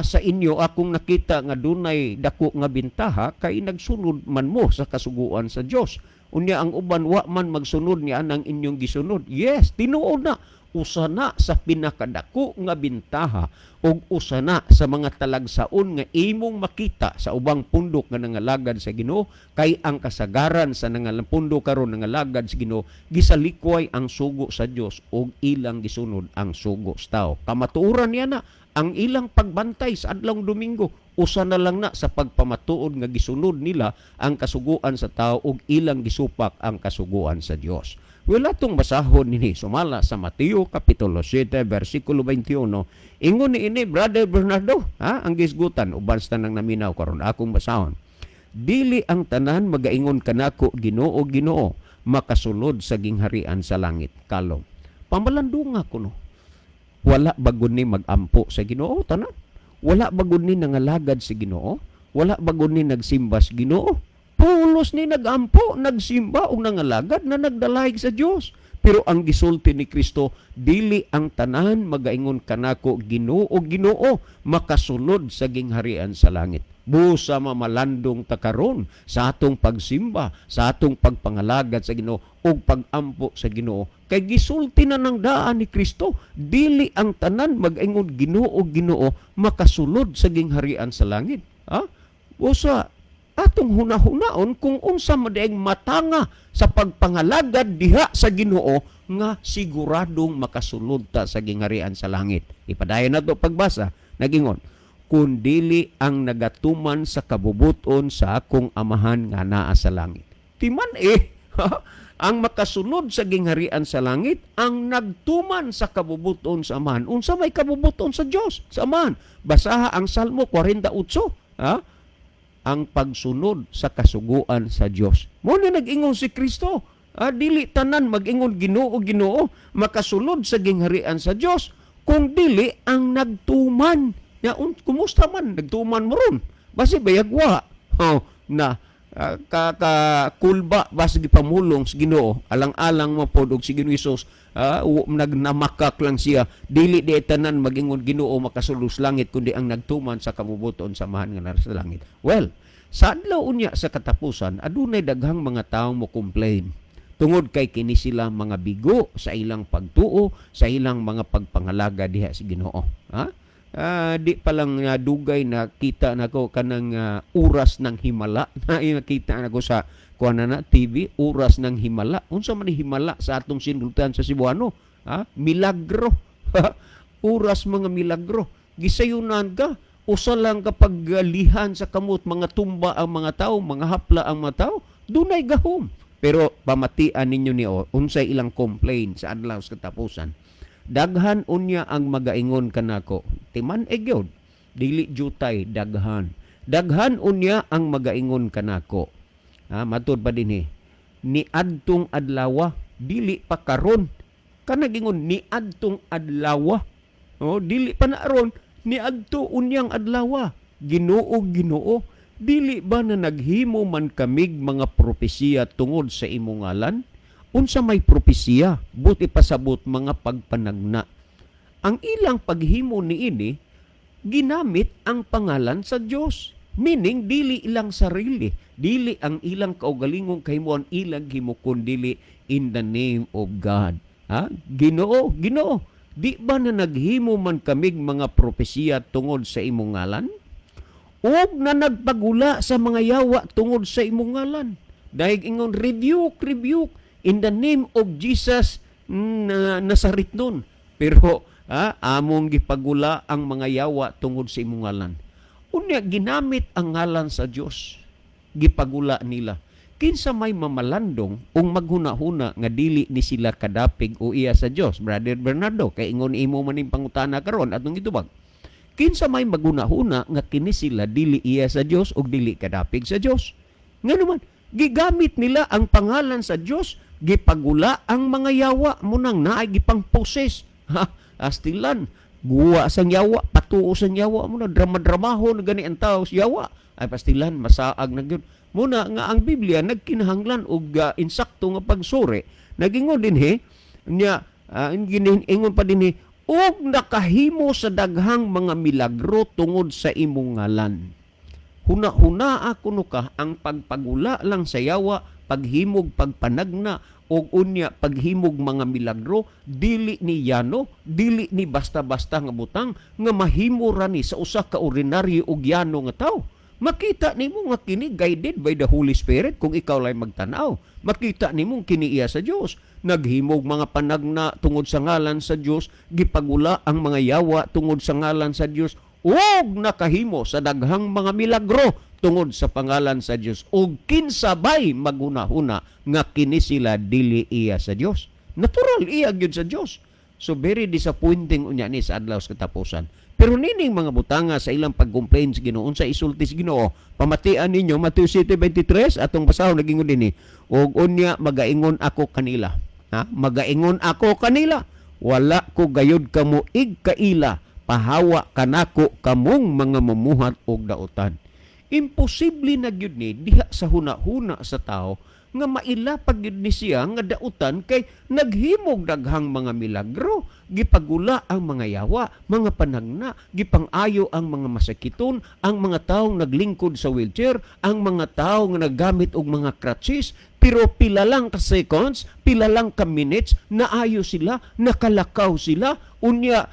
sa inyo akong nakita nga dunay dako nga bintaha kay nagsunod man mo sa kasuguan sa Dios. Unya ang uban wa man magsunod niya anang inyong gisunod. Yes, tinuod na. Usa na sa pinakadako nga bintaha ug usa na sa mga talagsaon nga imong makita sa ubang pundok nga nangalagad sa Ginoo, kay ang kasagaran sa nangalang pundo karon nangalagad sa Ginoo, gisalikway ang sugo sa Dios ug ilang gisunod ang sugo sa tao. Kamatuoran niya na ang ilang pagbantay sa adlawng Domingo, usa na lang na sa pagpamatuod nga gisunod nila ang kasuguan sa tao ug ilang gisupak ang kasuguan sa Dios. Well, atong basahon nini sumala sa Mateo kapitulo 7 bersikulo 21. Ingon ni ini, Brother Bernardo, ha, ang gisgutan uban sa tanang naminaw karon, akong basahon. "Dili ang tanan magaingon kanako, 'Ginoo, Ginoo,' makasulod sa gingharian sa langit." Kalong. Pamalandunga kuno. Wala ba gud ni magampo sa Ginoo tanan? Wala ba gud ni nangalagad sa Ginoo? Wala ba gud ni nagsimba sa Ginoo? Pulos ni nagampo, nagsimba ug nangalagad na nagdalayg sa Dios. Pero ang gisulti ni Kristo, "Dili ang tanan magaingon kanako, 'Ginoo, Ginoo,' makasulod sa gingharian sa langit." Busa mamalandong ta karon sa atong pagsimba, sa atong pagpangalagad sa Ginoo ug pagampo sa Ginoo. Kay gisulti na ng daan ni Kristo, dili ang tanan magaingon, 'Ginoo, Ginoo,' makasulod sa gingharian sa langit. Ha? Busa atong hunahunaon kung unsa madaing matanga sa pagpangalagad diha sa Ginoo nga siguradong makasulod ta sa gingharian sa langit. Ipadayon nato pagbasa. Nagingon, "Kun dili ang nagatuman sa kabubuton sa akong Amahan nga naa sa langit." Timan eh, ang makasulod sa gingharian sa langit, ang nagtuman sa kabubuton sa Amahan. Unsa may kabubuton sa Dios, sa Amahan? Basaha ang Salmo 48. Ha? Ang pagsunod sa kasuguan sa Dios. Mo na nag-ingon si Kristo. Ah, dili tanan mag-ingon, 'Ginoo, Ginoo,' makasulod sa gingharian sa Dios, kung dili ang nagtuman. Ya, kumusta man nagtuman mo ron? Basi bayagwa. Oh, na ka, ka kulba basi gipamulong sa Ginoo, alang-alang mo pod og si Ginoo Hesus, nagnamakak lang siya, "Dili di tanan magingon Ginoo makasulod sa langit, kundi ang nagtuman sa kabubuton sa Amahan nga nasa langit." Well, sa adlaw unya sa katapusan, adunay daghang mga tawo mo complain tungod kay kini sila mga bigo sa ilang pagtuo, sa ilang mga pagpangalaga diha sa Ginoo, ha. Di pa lang dugay na kita nako kanang oras ng himala na nakita nako sa kuan na TV, oras ng himala. Unsa man ni himala sa atong sinultian sa Cebuano, ha? Milagro, oras mga milagro. Gisayunan ka, usa lang kapag lihan sa kamot, mga tumba ang mga tao, mga hapla ang mga tao, dunay gahom. Pero pamatian ninyo ni o, unsay ilang complain sa adlaw sa katapusan. "Daghan unya ang magaingon kanako." Timan e gyud, dili jutay daghan. "Daghan unya ang magaingon kanako." Ha, matud pa dinhi. "Niadtong adlawa," dili pa karon. Kanagingon niadtong adlawa. Oh, dili pa na aron, niadto unyang adlawa. "Ginoo, Ginoo, dili ba na naghimo man kamig mga propesiya tungod sa imong ngalan?" Unsa may propesiya? Buot ipasabot, mga pagpanagna. Ang ilang paghimo niini, ginamit ang pangalan sa Dios. Meaning dili ilang sarili, dili ang ilang kaugalingong kahimuan ilang himo, dili in the name of God. Ha? "Ginoo, Ginoo, di ba na naghimo man kamig mga propesiya tungod sa imong ngalan? Ug na nagpagula sa mga yawa tungod sa imong ngalan?" Dahil ingon, "Rebuke, rebuke in the name of Jesus na Nazaret nun. Pero among gipagula ang mga yawa tungod sa imong ngalan." Unya ginamit ang ngalan sa Dios. Gipagula nila. Kinsa may mamalandong ung maghuna-huna nga dili ni sila kadapig o iya sa Dios, Brother Bernardo, kay ingon imo man ning pangutana karon atong itubag. Kinsa may maghuna-huna nga kini sila dili iya sa Dios ug dili kadapig sa Dios? Nga naman, gigamit nila ang pangalan sa Dios, gipagula ang mga yawa munang naay gipang-possess. Ha, astilan, guwa sang yawa, patuo sang yawa mo na drama-dramaho na gani ang tao sa yawa. Ay pastilan, masaag na gyud. Muna nga ang Biblia nagkinahanglan og insakto nga pagsuri. Nagingon dinhi nya, ingon pa dinhi, "Ug nakahimo sa daghang mga milagro tungod sa imong ngalan." Huna-huna kuno ka ang pagpagula lang sa yawa, paghimog, pagpanagna Ug unya paghimog mga milagro, dili ni yano, dili ni basta-basta nga butang nga mahimo ra ni sa usa ka ordinaryo ug yano nga tawo. Makita nimo nga kini guided by the Holy Spirit. Kung ikaw lay magtan-aw, makita nimo kini iya sa Dios. Naghimog mga panagna tungod sa ngalan sa Dios, gipagula ang mga yawa tungod sa ngalan sa Dios, ug nakahimo sa daghang mga milagro tungod sa pangalan sa Dios. Ug kinsa bay maghuna-huna nga kini sila dili iya sa Dios? Natural, iya gyud sa Dios. So very disappointing unya ni sa adlaw sa katapusan. Pero nining mga butanga sa ilang pag-complain sa Ginoo, unsa isulti sa Ginoo? Pamatian ninyo Mateo 7:23, atong basahon. Nagingon dinhi, "Ug unya magaingon ako kanila." Ha? "Magaingon ako kanila. Wala ko gayud kamo igkaila. Pahawa kanako kamong mga mumuhat og dautan." Imposible na gyud ni diha sa huna-huna sa tao nga maila pag gyud ni siya nga dautan kay naghimog daghang mga milagro, gipagula ang mga yawa, mga panagna, gipang-ayo ang mga masakiton, ang mga taong naglingkod sa wheelchair, ang mga tao nga naggamit og mga crutches, pero pila lang ka seconds, pila lang ka minutes, naayo sila, nakalakaw sila, unya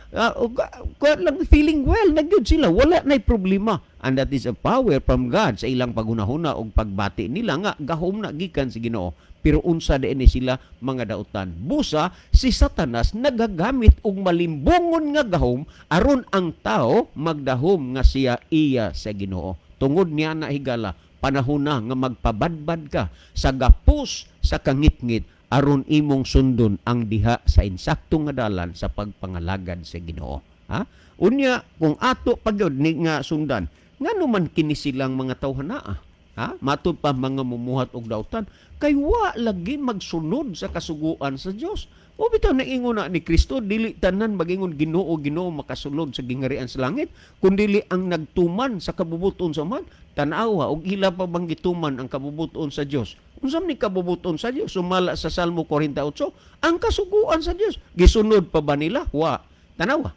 lang feeling well na gyud sila, wala nay problema. And that is a power from God sa ilang paghunahuna og pagbati nila nga gahom na gikan sa Ginoo. Pero unsa diay ni sila? Mga dautan. Busa si Satanas nagagamit og malimbungon nga gahom aron ang tao magdahom nga siya iya sa Ginoo. Tungod niya na, higala, panahon na nga magpabadbad ka sa gapos sa kangitngit aron imong sundon ang diha sa insakto nga dalan sa pagpangalagad sa Ginoo. Ha? Unya kung ato pagyud ni nga sundan, ngano man kini silang mga tawhana? Ha? Matud pa mga mumuhat og dautan kay wa lagi magsunod sa kasuguan sa Dios. O bitaw naingon na ni Kristo, dili tanan magingon, "Ginoo, Ginoo," makasulod sa gingarian sa langit, kundili ang nagtuman sa kabubuton sa Amahan. Tan-awa og ila pa bang gituman ang kabubuton sa Dios? Unsa man ni kabubuton sa Dios? Sumala sa Salmo 48, ang kasuguan sa Dios. Gisunod pa ba nila? Wa. Tanawa.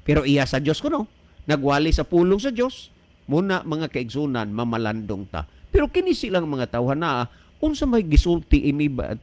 Pero iya sa Dios kuno. Nagwali sa pulong sa Dios. Muna, mga kaigsunan, mamalandong ta. Pero kini silang mga tawhan na unsa may gisulti ini ba,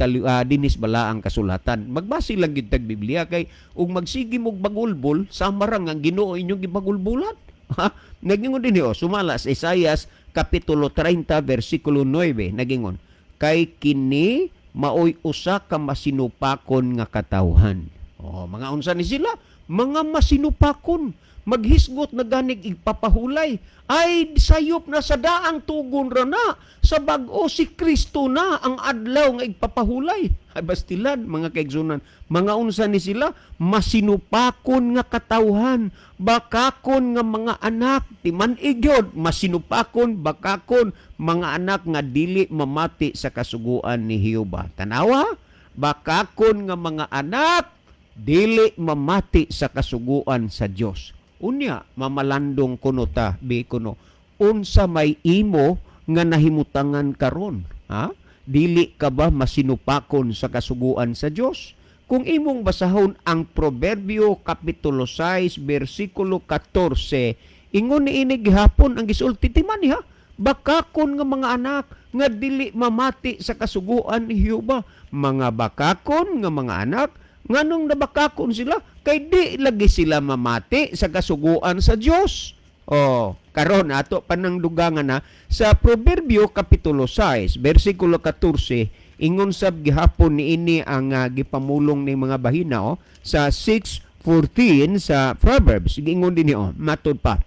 dinis bala ang kasulatan? Magbasi lang gid tag Biblia kay ug magsige mog bagulbol, sama ra nga ang Ginoo inyong gibagulbulan. Ha? Nagingon din oh, sumala sa Isaias kapitulo 30 bersikulo 9, nagingon, "Kay kini maoy usa ka masinupakon nga katawhan." Oh, mga unsa ni sila? Mga masinupakon. Maghisgot na ganig igpapahulay. Ay sayop na sa daang tugon ra na. Sa bag-o si Kristo na ang adlaw nga igpapahulay. Ay bastilan, mga kaigsunan. Mga unsa ni sila? Masinupakon nga katawhan. Bakakon nga mga anak. Timan igyod, masinupakon, bakakon, mga anak nga dili mamati sa kasuguan ni Jehova. Tanawa, bakakon nga mga anak dili mamati sa kasuguan sa Dios. Unya, mamalandong kuno ta, bi kuno. Unsa may imo nga nahimutangan karon? Ha? Dili ka ba masinupakon sa kasuguan sa Dios? Kung imong basahon ang Proverbio kapitulo 6 bersikulo 14, ingon ni ini gihapon ang gisulti timan ha. Bakakon nga mga anak nga dili mamati sa kasuguan ni Jehova. Mga bakakon nga mga anak, nganong nabakakon sila? Kay di lagi sila mamati sa kasuguan sa Dios. Oh, karon ato panang dugangan na sa Proverbio kapitulo 6 bersikulo 14, ingon sab gihapon niini ang gipamulong ning mga bahina oh, sa 6:14 sa Proverbs. Giingon dinhi oh, matud pa,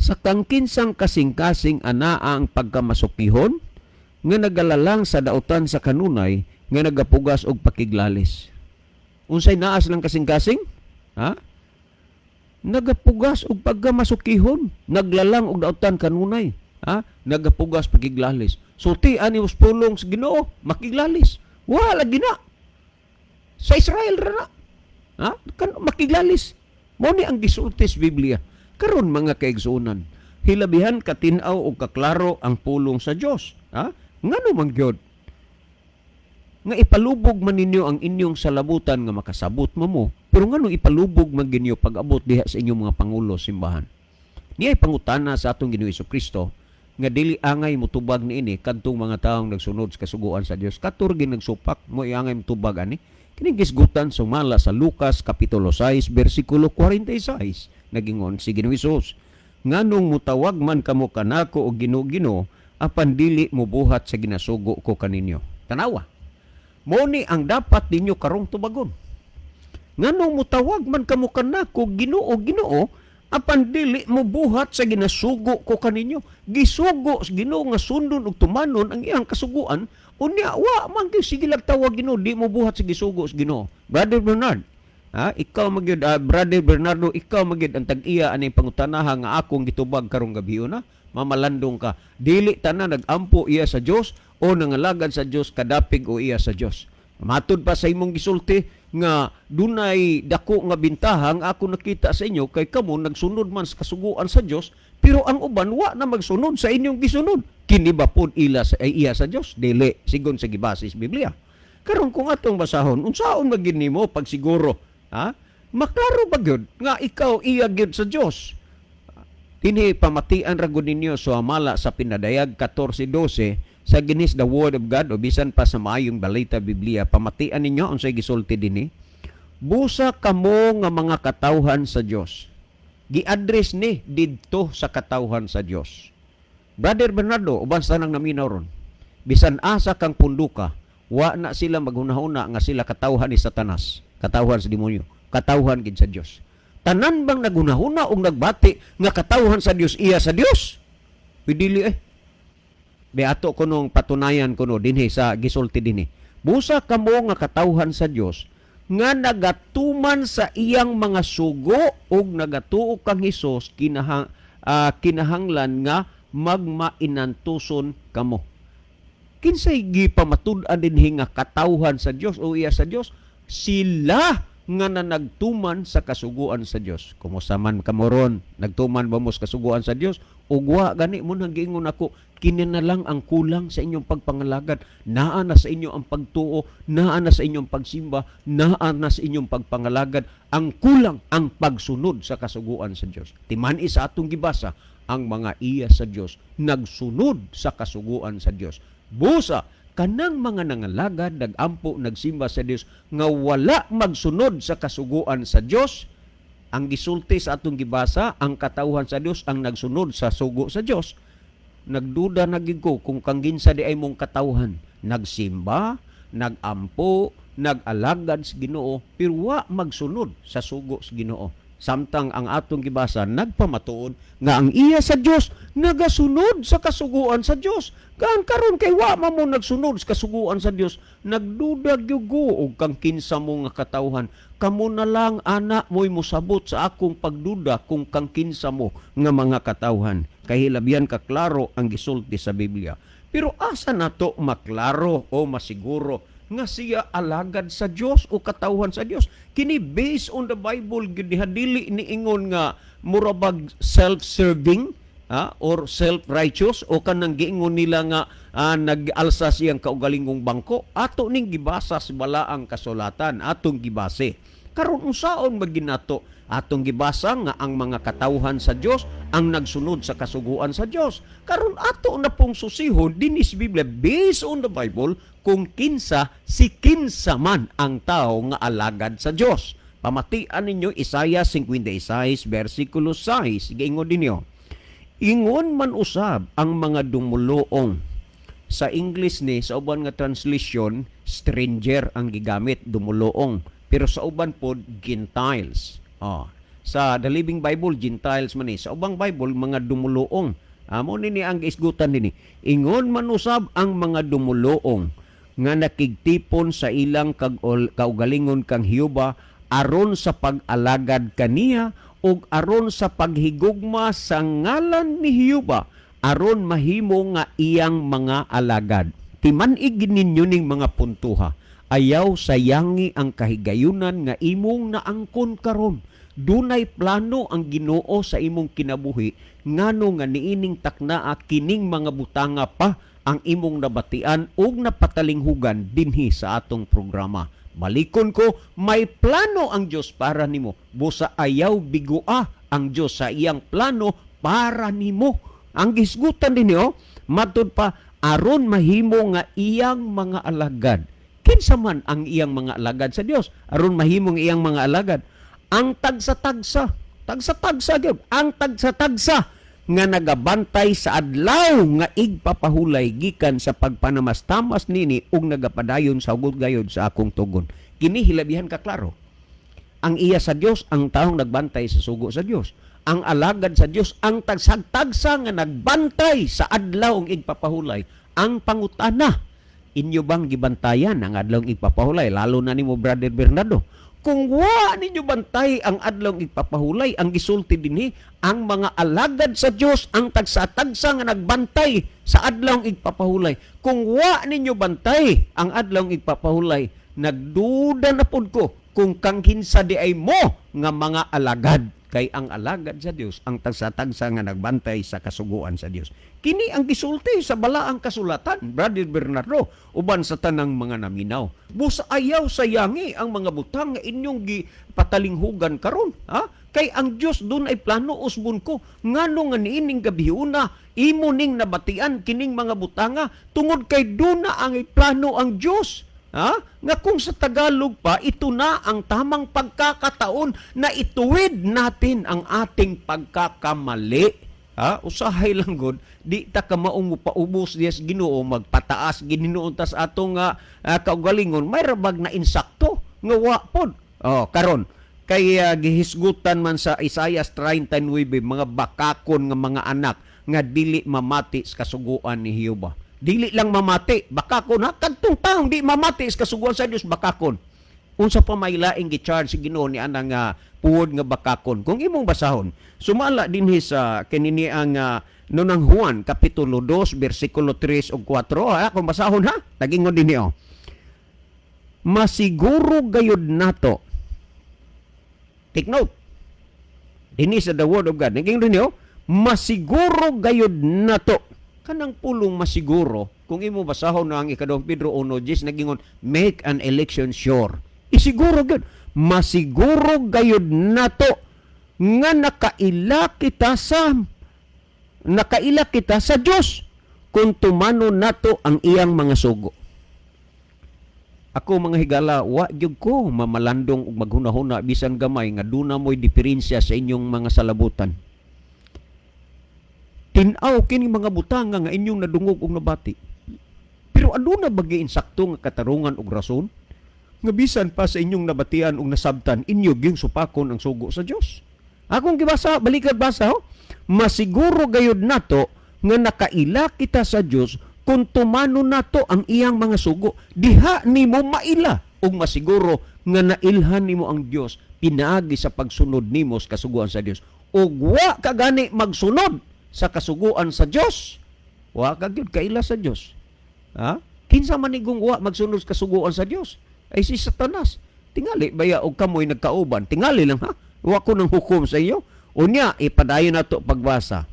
"Sa kangkinsang kasing-kasing anaa ang pagkamasukihon nga nagalalang sa dautan sa kanunay nga nagapugas og pakiglalis." Unsay naa silang kasing-kasing? Ha? Nagapugas og pagkamasukihon, naglalang og dautan kanunay. Ha? Nagapugas pakiglalis. Sulti ani us pulong sa Ginoo, makiglalis. Wala lagi na. Sa Israel ra na. Ha? Kan makiglalis. Mao ni ang gisulti sa Biblia. Karon, mga kaigsuonan, hilabihan katin-aw og kaklaro ang pulong sa Dios. Ha? Ngano man gyud nga ipalubog man ninyo ang inyong salabutan nga makasabot mo mo, pero ngano ipalubog man ninyo pag-abot diha sa inyong mga pangulo simbahan? Niya pangutana sa atong Ginoo Kristo. Nga dili angay mutubag niini kadtong mga taong nagsunod sa kasuguan sa Dios. Kato gyud nagsupak mo angay mutubag ani. Kini gisgutan sumala sa Lucas kapitulo 6 bersikulo 46. Nagingon si Ginoong Hesus, "Nganong mutawag man kamo kanako og Ginoo, Ginoo, apan dili mobuhat sa ginasugo ko kaninyo?" Tanawa. Mo ni ang dapat ninyo karong tubagon. Nganong mutawag man kamo kanako Ginoo, Ginoo, apan dili mobuhat sa ginasugo ko kaninyo? Gisugo sa Ginoo nga sundon ug tumanon ang iyang kasuguan, unya wa man gyud, sige lang tawag Ginoo, di mo buhat sa gisugo sa Ginoo. Brother Bernard, ha, ikaw magyud, Brother Bernardo, ikaw magyud ang tag-iya ani pangutanaha nga akong gitubag karong gabi na. Mamalandong ka. Dili tanan nag-ampo iya sa Dios o nangalagad sa Dios kadapig o iya sa Dios. Matud pa sa imong gisulti nga dunay dako nga bintaha ang ako nakita sa inyo kay kamo nagsunod man sa kasuguan sa Dios, pero ang uban wa na magsunod sa inyong gisunod. Kini ba pod ila sa ay iya sa Dios? Dili sigon sa gibase sa Biblia. Karon kung atong basahon, unsaon man gyud nimo pagsiguro, ha? Maklaro ba gyud nga ikaw iya gyud sa Dios? Dinhi pamatian ra gud ninyo sa amala sa Pinadayag 14:12 sa Guinness the Word of God o bisan pa sa Maayong Balita Biblia. Pamatian ninyo unsay gisulti dinhi. "Busa kamo nga mga katawhan sa Dios." Gi-address ni didto sa katawhan sa Dios. Brother Bernardo, uban sa nang naminaw ron. Bisan asa kang punduka, wa na sila maghunahuna nga sila katawhan ni Satanas, katawhan sa demonyo, katawhan gid sa Dios. Tanan bang naghunahuna og nagbati nga katawhan sa Dios iya sa Dios? Pidili eh. Be ato kunong patunayan kuno dinhi sa gisulti dinhi. "Busa kamo nga katawhan sa Dios nga nagatuman sa iyang mga sugo ug nagatuo kang Hesus, kinahanglan nga magmainantuson kamo." Kinsay gipamatud-an dinhi nga katawhan sa Dios o iya sa Dios? Sila nga nanagtuman sa kasuguan sa Dios. Kumusta man kamo ron? Nagtuman ba mo sa kasuguan sa Dios? Ug wa gani mo nang giingon ako, kini na lang ang kulang sa inyong pagpangalagad. Naa na sa inyo ang pagtuo, naa na sa inyong pagsimba, naa na sa inyong pagpangalagad. Ang kulang ang pagsunod sa kasuguan sa Dios. Timan-i sa atong gibasa, ang mga iya sa Dios nagsunod sa kasuguan sa Dios. Busa kanang mga nangalagad, nagampo, nagsimba sa Dios nga wala magsunod sa kasuguan sa Dios, ang gisulti sa atong gibasa, ang katawhan sa Dios ang nagsunod sa sugo sa Dios. Nagduda na gid ko kung kang ginsa di ay mong katawhan. Nagsimba, nagampo, nag-alagad sa Ginoo, pero wa magsunod sa sugo sa Ginoo. Samtang ang atong gibasa nagpamatuod nga ang iya sa Dios nagasunod sa kasuguan sa Dios. Gaan karon kay wa man mo nagsunod sa kasuguan sa Dios, nagduda gyud ko og kang kinsa mo nga katawhan. Kamo na lang ana mo'y mosabot sa akong pagduda kung kang kinsa mo nga mga katawhan. Kay hilabihan ka klaro ang gisulti sa Biblia. Pero asa nato maklaro o masiguro nga siya alagad sa Dios o katawhan sa Dios? Kini based on the Bible gyud diha, dili ni ingon nga murabag self-serving, ha, or self-righteous o kanang giingon nila nga nag-alsa siyang kaugalingong bangko. Ato ning gibasa sa balaang kasulatan, atong gibase. Karon unsaon maginato atong gibasa nga ang mga katawhan sa Dios ang nagsunod sa kasuguan sa Dios? Karon ato na pong susihon dinhi sa Biblia, based on the Bible, kung kinsa si kinsa man ang tao nga alagad sa Dios. Pamatian ninyo Isaiah 56 versikulo 6. Giingon ninyo, "Ingon man usab ang mga dumuluong." Sa English ni, sa uban nga translation, stranger ang gigamit, dumuluong. Pero sa uban pod, Gentiles. Oh. Sa The Living Bible, Gentiles man ni. Sa ubang Bible, mga dumuluong. Amo ni ni ang giisgutan dinhi. "Ingon man usab ang mga dumuluong nga nakigtipon sa ilang kaugalingon kang Jehova aron sa pag-alagad kaniya ug aron sa paghigugma sa ngalan ni Jehova, aron mahimo nga iyang mga alagad." Timan-ig ninyo ning mga puntuha. Ayaw sayangi ang kahigayunan nga imong naangkon karon. Dunay plano ang Ginoo sa imong kinabuhi, ngano nga niining taknaa kining mga butanga pa ang imong nabatian ug napatalinghugan dinhi sa atong programa. Balikon ko, may plano ang Dios para nimo. Busa ayaw bigua ang Dios sa iyang plano para nimo. Ang gihisgutan dinhi oh, matud pa aron mahimo nga iyang mga alagad. Kinsa man ang iyang mga alagad sa Dios? Aron mahimong iyang mga alagad. Ang tagsa-tagsa, tagsa-tagsa gyud, ang tagsa-tagsa nga nagabantay sa adlaw nga igpapahulay gikan sa pagpanamastamas nini ug nagapadayon sa hugot gayod sa akong tugon. Kini hilabihan ka klaro. Ang iya sa Dios ang taong nagbantay sa sugo sa Dios. Ang alagad sa Dios ang tagsagtagsa nga nagbantay sa adlaw ng igpapahulay. Ang pangutana, inyo bang gibantayan ang adlaw ng igpapahulay? Lalo na nimo, Brother Bernardo. Kung wa ninyo bantay ang adlaw ng igpapahulay, ang gisulti dinhi, ang mga alagad sa Dios ang tagsa-tagsa nga nagbantay sa adlaw ng igpapahulay. Kung wa ninyo bantay ang adlaw ng igpapahulay, nagduda na pud ko kung kang kinsa di ay mo nga mga alagad, kay ang alagad sa Dios ang tagsa-tagsa nga nagbantay sa kasuguan sa Dios. Kini ang gisulti sa balaang kasulatan, Brother Bernardo, uban sa tanang mga naminaw. Busa ayaw sayangi ang mga butang nga inyong gipatalinghugan karon, ha? Kay ang Dios dunay plano, usbon ko. Ngano nga niining gabhiona imo ning nabatian kining mga butanga? Tungod kay duna ang plano ang Dios. Ha? Nga kung sa Tagalog pa, ito na ang tamang pagkakataon na ituwid natin ang ating pagkakamali. Ha? Usahay lang gud, di ta ka maong paubos diya sa Ginoo, magpataas gininuon tas atong kaugalingon, may rabag na insakto nga wa pod. Oh, karon kay gihisgutan man sa Isaiah 39, mga bakakon nga mga anak nga dili mamati sa kasuguan ni Jehova. Dili lang mamati, bakakon ha, kadtong taong di mamati sa kasuguan sa Dios, bakakon. Unsa pa may laing gi-charge si Ginoo ni anang puod nga bakakon? Kung imong basahon, sumala dinhi sa kinini ang nunang Juan kapitulo 2 bersikulo 3 ug 4 ha, kung basahon ha, nagingon dinhi oh. Masiguro gayud nato. Take note. Dinhi sa the word of God. Nagingon dinhi oh, masiguro gayud nato. Kanang pulong masiguro, kung imo basahon na ang ikaduhang Pedro 1:10, nagingon, "Make an election sure." Isiguro gyud. Masiguro gayud nato nga nakaila kita sa Dios kung tumanon nato ang iyang mga sugo. Ako, mga higala, wa gyud ko mamalandong ug maghunahuna bisan gamay nga duna mo'y diferensya sa inyong mga salabutan. Tin-aw kini mga butanga nga inyong nadungog ug nabati. Pero aduna ba gyud insakto nga katarungan ug rason nga bisan pa sa inyong nabatian ug nasabtan, inyo gyung supakon ang sugo sa Dios? Akong gibasa, balikad basa ho. Masiguro gayud nato nga nakaila kita sa Dios kung tumano nato ang iyang mga sugo. Diha nimo maila ug masiguro nga nailhan nimo ang Dios pinaagi sa pagsunod nimo sa kasuguan sa Dios. Ug wa ka gani magsunod sa kasuguan sa Dios, wa ka gyud kaila sa Dios. Ha? Kinsa man igong wa magsunod sa kasuguan sa Dios? Ay si Satanas. Tingali baya og kamoy nagkauban. Tingali lang ha. Wa ko nang hukom sa iyo. Unya ipadayon nato pagbasa.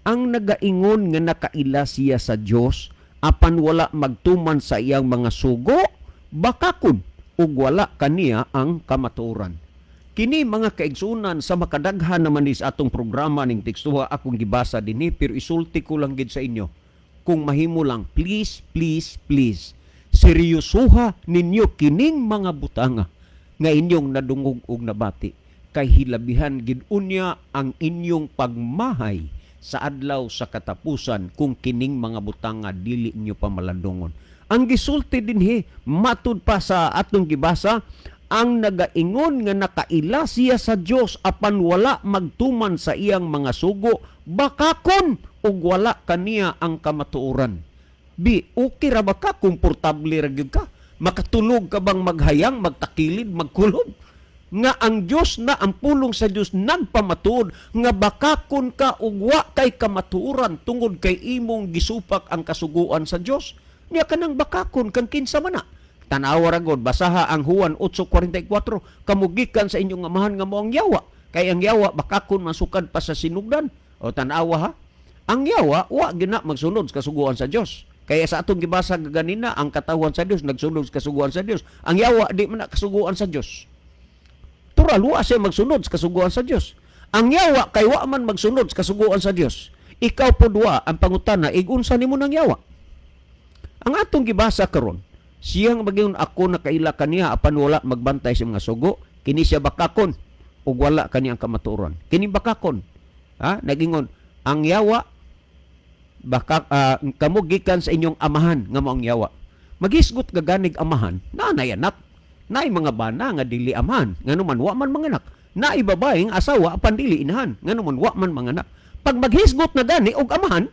Ang nagaingon nga nakaila siya sa Dios apan wala magtuman sa iyang mga sugo, bakakon ug wala kaniya ang kamatuoran. Kini, mga kaigsunan, sa makadaghan naman ni sa atong programa ning tekstuha akong gibasa dinhi, pero isulti ko lang gid sa inyo. Kung mahimo lang, please, please, please, seryosoha ninyo kining mga butanga nga inyong nadungog ug nabati, kay hilabihan gid unya ang inyong pagmahay sa adlaw sa katapusan kung kining mga butanga dili ninyo pamalandungon. Ang gisulti dinhi matud pa sa atong gibasa, ang nagaingon nga nakaila siya sa Dios apan wala magtuman sa iyang mga sugo, bakakon ug wala kaniya ang kamatuoran. Bi, okay ra ba ka? Komportable ra gyud ka? Makatulog ka bang maghayang, magtakilid, magkulob? Nga ang Dios na ang pulong sa Dios nagpamatuod nga bakakon ka ug wa kay kamatuoran tungod kay imong gisupak ang kasuguan sa Dios. Nya kanang bakakon kang kinsa man na? Tanawa ra gud, basaha ang Juan 8:44, "Kamo gikan sa inyong amahan nga mao ang yawa." Kay ang yawa bakakon masukad pa sa sinugdan. O tanawa ha. Ang yawa wa gina magsunod sa kasuguan sa Dios. Kaya sa atong gibasa ganina, ang katawhan sa Dios nagsunod sa kasuguan sa Dios. Ang yawa di man na kasuguan sa Dios. Tural wa siya magsunod sa kasuguan sa Dios. Ang yawa kay wa man magsunod sa kasuguan sa Dios. Ikaw po duwa ang pangutana, igunsa nimo nang yawa. Ang atong gibasa karon, siyang magayon ako nakaila kaniya apan wala magbantay sa mga sugo, kini siya bakakon ug wala kani ang kamatuoran. Kini bakakon. Ha? Nagingon ang yawa baka kamo gikan sa inyong amahan nga mao ang yawa. Magisgot ka ganig amahan, naanay anak. Naay mga bana nga dili amahan, ngano man wa man mga anak. Naay babae nga asawa apan dili inahan, ngano man wa man mga anak. Pag maghisgot na gani og amahan,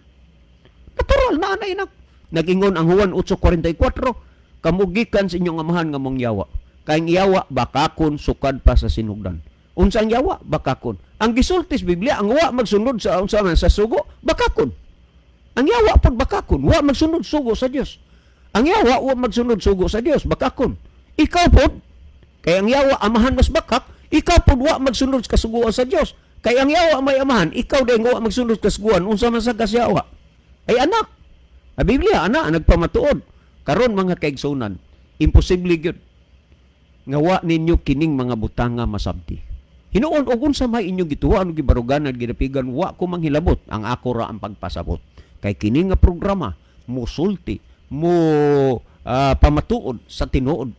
natural na anay anak. Nagingon ang Juan 8:44, kamo gikan sa inyong amahan nga mong yawa. Kay ang yawa bakakon sukad pa sa sinugdan. Unsa ang yawa? Bakakon. Ang gisulti sa Biblia, ang wa magsunod sa unsa man sa sugo, bakakon. Ang yawa pud bakakon, wa magsunod sugo sa Dios. Ang yawa wa magsunod sugo sa Dios, bakakon. Ikaw pod, kay ang yawa amahan mas bakak, ikaw pod wa magsunod sa kasuguan sa Dios. Kay ang yawa may amahan, ikaw din wa magsunod sa kasuguan, unsa man sa kasyawa? Ay anak. Ang Biblia ana nagpamatuod. Karon mga kaigsunan, imposible gyud nga wa ninyo kining mga butanga masabti. Hinuon og unsa may inyong gituan og gibaruganan, ginapigan, wa ko manghilabot, ang ako ra ang pagpasabot. Kay kini nga programa musulti, mo pamatuod sa tinuod.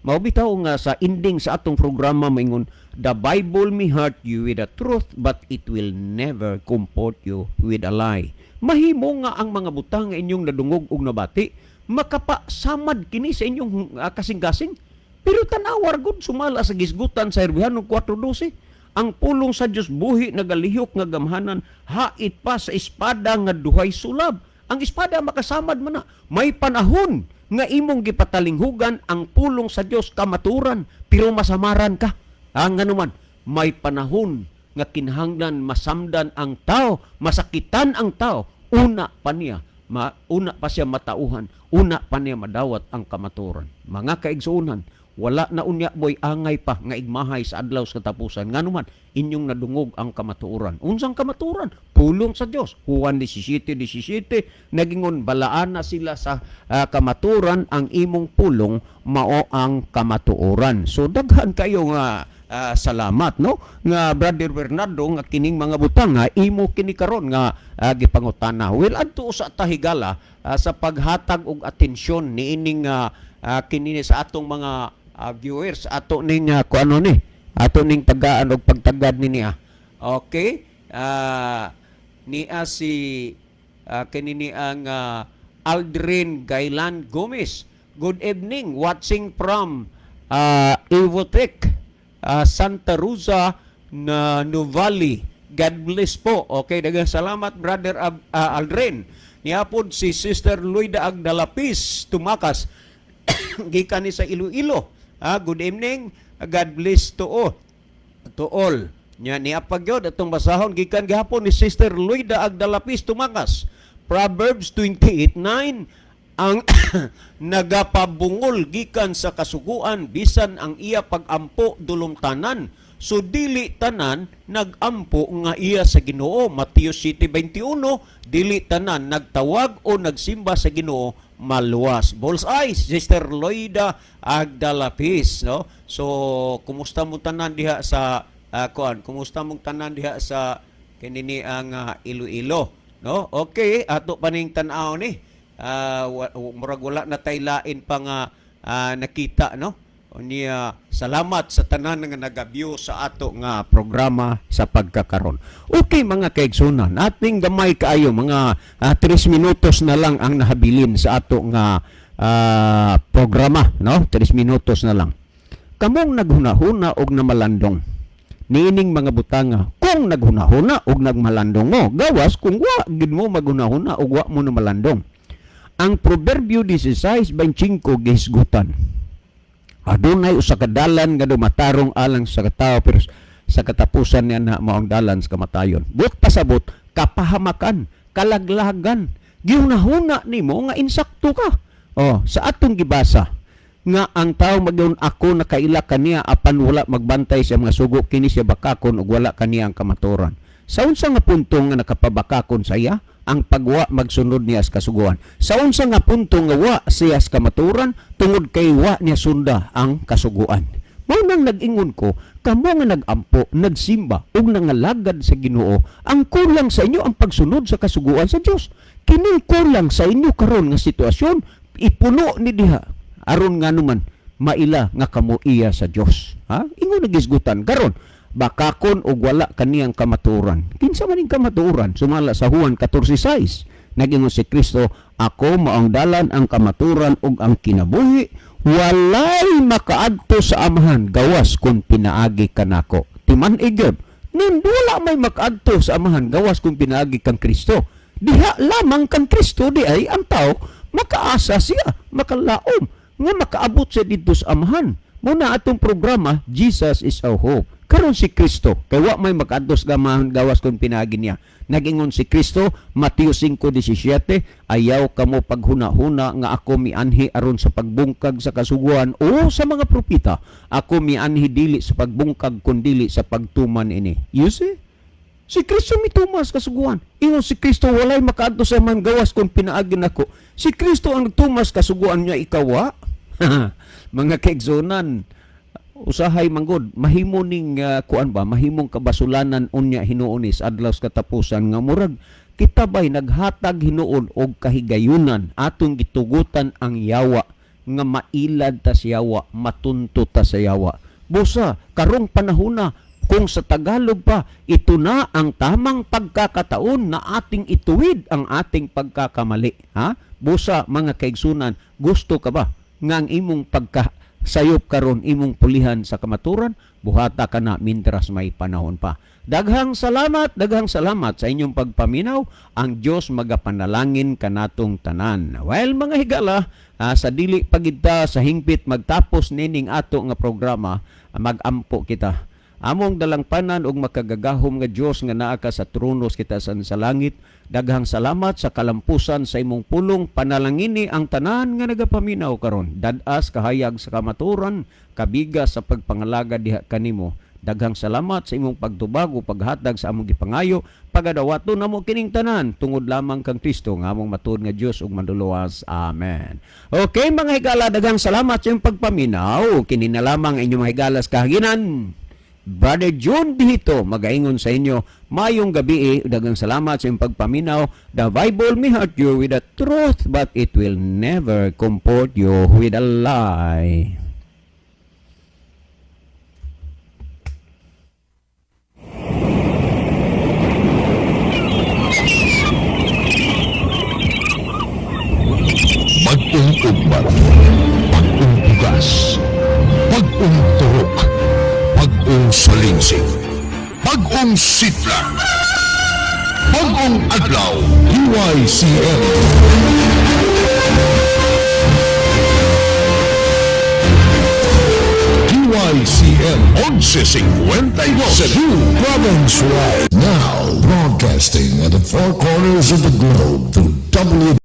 Mao bitaw nga sa ending sa atong programa maingon, "The Bible may hurt you with the truth, but it will never comfort you with a lie." Mahimo nga ang mga butang nga inyong nadungog ug nabati makapasamad kini sa inyong kasing-kasing. Pero tanawar gud sumala sa gisgutan sa Herbihano 4:12. Ang pulong sa Dios buhi, nagalihok nga gamhanan, hait pa sa espada nga duhay sulab. Ang espada makasamad man na. May panahon nga imong gipatalinghugan ang pulong sa Dios kamaturan, pero masamaran ka. Ang anuman, may panahon nga kinahanglan masamdan ang tao, masakitan ang tao, una pa niya, una pa siya matauhan, una pa niya madawat ang kamaturan. Mga kaigsuonan, wala na unya boy angay pa nga igmahay sa adlaw sa katapusan. Ngano man, inyong nadungog ang kamatuoran. Unsang kamatuoran? Pulong sa Dios. Juan 17:17, nagingon balaan na sila sa kamatuoran, ang imong pulong mao ang kamatuoran. So daghan kayo nga salamat, no, nga Brother Bernardo, nga kining mga butang nga imo kini karon nga gipangutana. Well, adto sa tahigala sa paghatag og atensyon niining kini sa atong mga viewers, ato ning kuano ni ato ning tagaan og pagtagad ni niya. Okay, niya si kini ni ang Aldrin Gailan Gomez. Good evening, watching from Evotec, Santa Rosa na Nuvali. God bless po. Okay, daghang salamat, Brother Aldrin. Niapod si Sister Luida Agdalapis Tumakas, gikan ni sa Iloilo. Good evening. God bless to all. To all. Nya niapag gyud atong basahon gikan gihapon ni Sister Luida Agdalapis Tumakas. Proverbs 28:9, ang nagapabungol gikan sa kasuguan, bisan ang iya pagampo dulumtanan. So dili tanan nagampo nga iya sa Ginoo. Mateo 7:21, dili tanan nagtawag o nagsimba sa Ginoo maluwas. Bullseye, Sister Loida Agdalapis, no? So kumusta mo tanan diha sa kuan? Kumusta mong tanan diha sa kinini ang Iloilo, no? Okay, ato pa ning tan-aw ni. Murag wala na tay lain pa nga nakita, no? Unya, salamat sa tanan nga nagabyo sa ato nga programa sa pagkakaron. Okay, mga kaigsunan, ating gamay kaayo, mga 3 minutos na lang ang nahabilin sa ato nga programa, no? 3 minutos na lang. Kamong naghunahuna og namalandong niining mga butanga, kung naghunahuna og nagmalandong mo, gawas kung wa gid mo maghunahuna og wa mo namalandong. Ang Proverbio 16:25 gihisgutan, adunay usa ka dalan nga dumatarong alang sa katawo, pero sa katapusan niya na mao ang dalan sa kamatayon. Buot pasabot, kapahamakan, kalaglagan. Gihunahuna nimo nga insakto ka. Oh, sa atong gibasa nga ang tao magayon ako nakaila kaniya apan wala magbantay sa mga sugo, kini siya bakakon ug wala kaniya ang kamatuoran. Sa unsa nga punto nga nakapabakakon sa iya? Ang pagwa magsunod niya sa kasuguan. Sa unsa nga punto nga wa siya sa kamatuoran? Tungod kay wa niya sunda ang kasuguan. Mao nang nag-ingon ko, kamo nga nag-ampo, nagsimba ug nangalagad sa Ginoo, ang kulang sa inyo ang pagsunod sa kasuguan sa Dios. Kini kulang sa inyo karon nga sitwasyon, ipuno ni diha aron nga naman maila nga kamo iya sa Dios. Ha? Ingon nagisgutan karon bakakon og wala kaniyang kamatuoran. Kinsa man ning kamatuoran? Sumala sa Juan 14:6. Nagingon si Kristo, "Ako mao ang dalan, ang kamatuoran ug ang kinabuhi. Walay makaadto sa Amahan gawas kung pinaagi kanako." Timan-i gyud. Nin wala may makaadto sa Amahan gawas kung pinaagi kang Kristo. Diha lamang kang Kristo di ay ang tao makaasa siya, makalaom nga makaabot siya didto sa Amahan. Muna atong programa, Jesus is our hope. Karon si Kristo, kay wa may makaadto sa Amahan gawas kung pinaagi niya. Nagingon si Kristo, Mateo 5:17, "Ayaw kamo paghuna-huna nga ako mianhi aron sa pagbungkag sa kasuguan o sa mga propeta. Ako mianhi dili sa pagbungkag kundili sa pagtuman ini." You see? Si Kristo mitumas kasuguan. Ingon si Kristo, "Walay makaadto sa Amahan gawas kung pinaagi nako." Si Kristo ang nagtumas kasuguan niya, ikaw wa? Mga kaigsunan, usahay manggod mahimo ning kuan ba, mahimong kabasulanan unya hinuon ni sa adlaw sa katapusan nga murag kita bay naghatag hinuon og kahigayunan, atong gitugutan ang yawa nga mailad ta sa yawa, matunto ta sa yawa. Busa karong panahona, kung sa Tagalog pa, ito na ang tamang pagkakataon na ating ituwid ang ating pagkakamali, ha? Busa mga kaigsunan, gusto ka ba nga ang imong pagka sayop karon imong pulihan sa kamaturan? Buhata ka na mintras may panahon pa. Daghang salamat, daghang salamat sa inyong pagpaminaw. Ang Dios magapanalangin kanatong tanan. Well, mga higala, sa dili pagidta sa hingpit magtapos nining ato nga programa, magampo kita. Among dalangpanan ug makagagahom nga Dios nga naa ka sa trono kita sa langit, daghang salamat sa kalampusan sa imong pulong. Panalangini ang tanan nga nagapaminaw karon. Dad-as kahayag sa kamaturan, kabiga sa pagpangalaga diha kanimo. Daghang salamat sa imong pagtubag ug paghatag sa among gipangayo. Pagadawaton namo kining tanan tungod lamang kang Kristo nga among matuod nga Dios ug Manluluwas. Amen. Okay, mga higala, daghang salamat sa inyong pagpaminaw. Kini na lamang inyong mga higala sa kahaginan. Brother John dito magaingon sa inyo, mayong gabi eh, daghang salamat sa inyong pagpaminaw. The Bible may hurt you with the truth, but it will never comfort you with a lie. Bag-ong ugmat, bag-ong bugas, bag-ong turok, bag-ong salingsing, bag-ong sitla, bag-ong adlaw, DYCM. DYCM 1152, Cebu Province Wide. Now, broadcasting at the four corners of the globe through W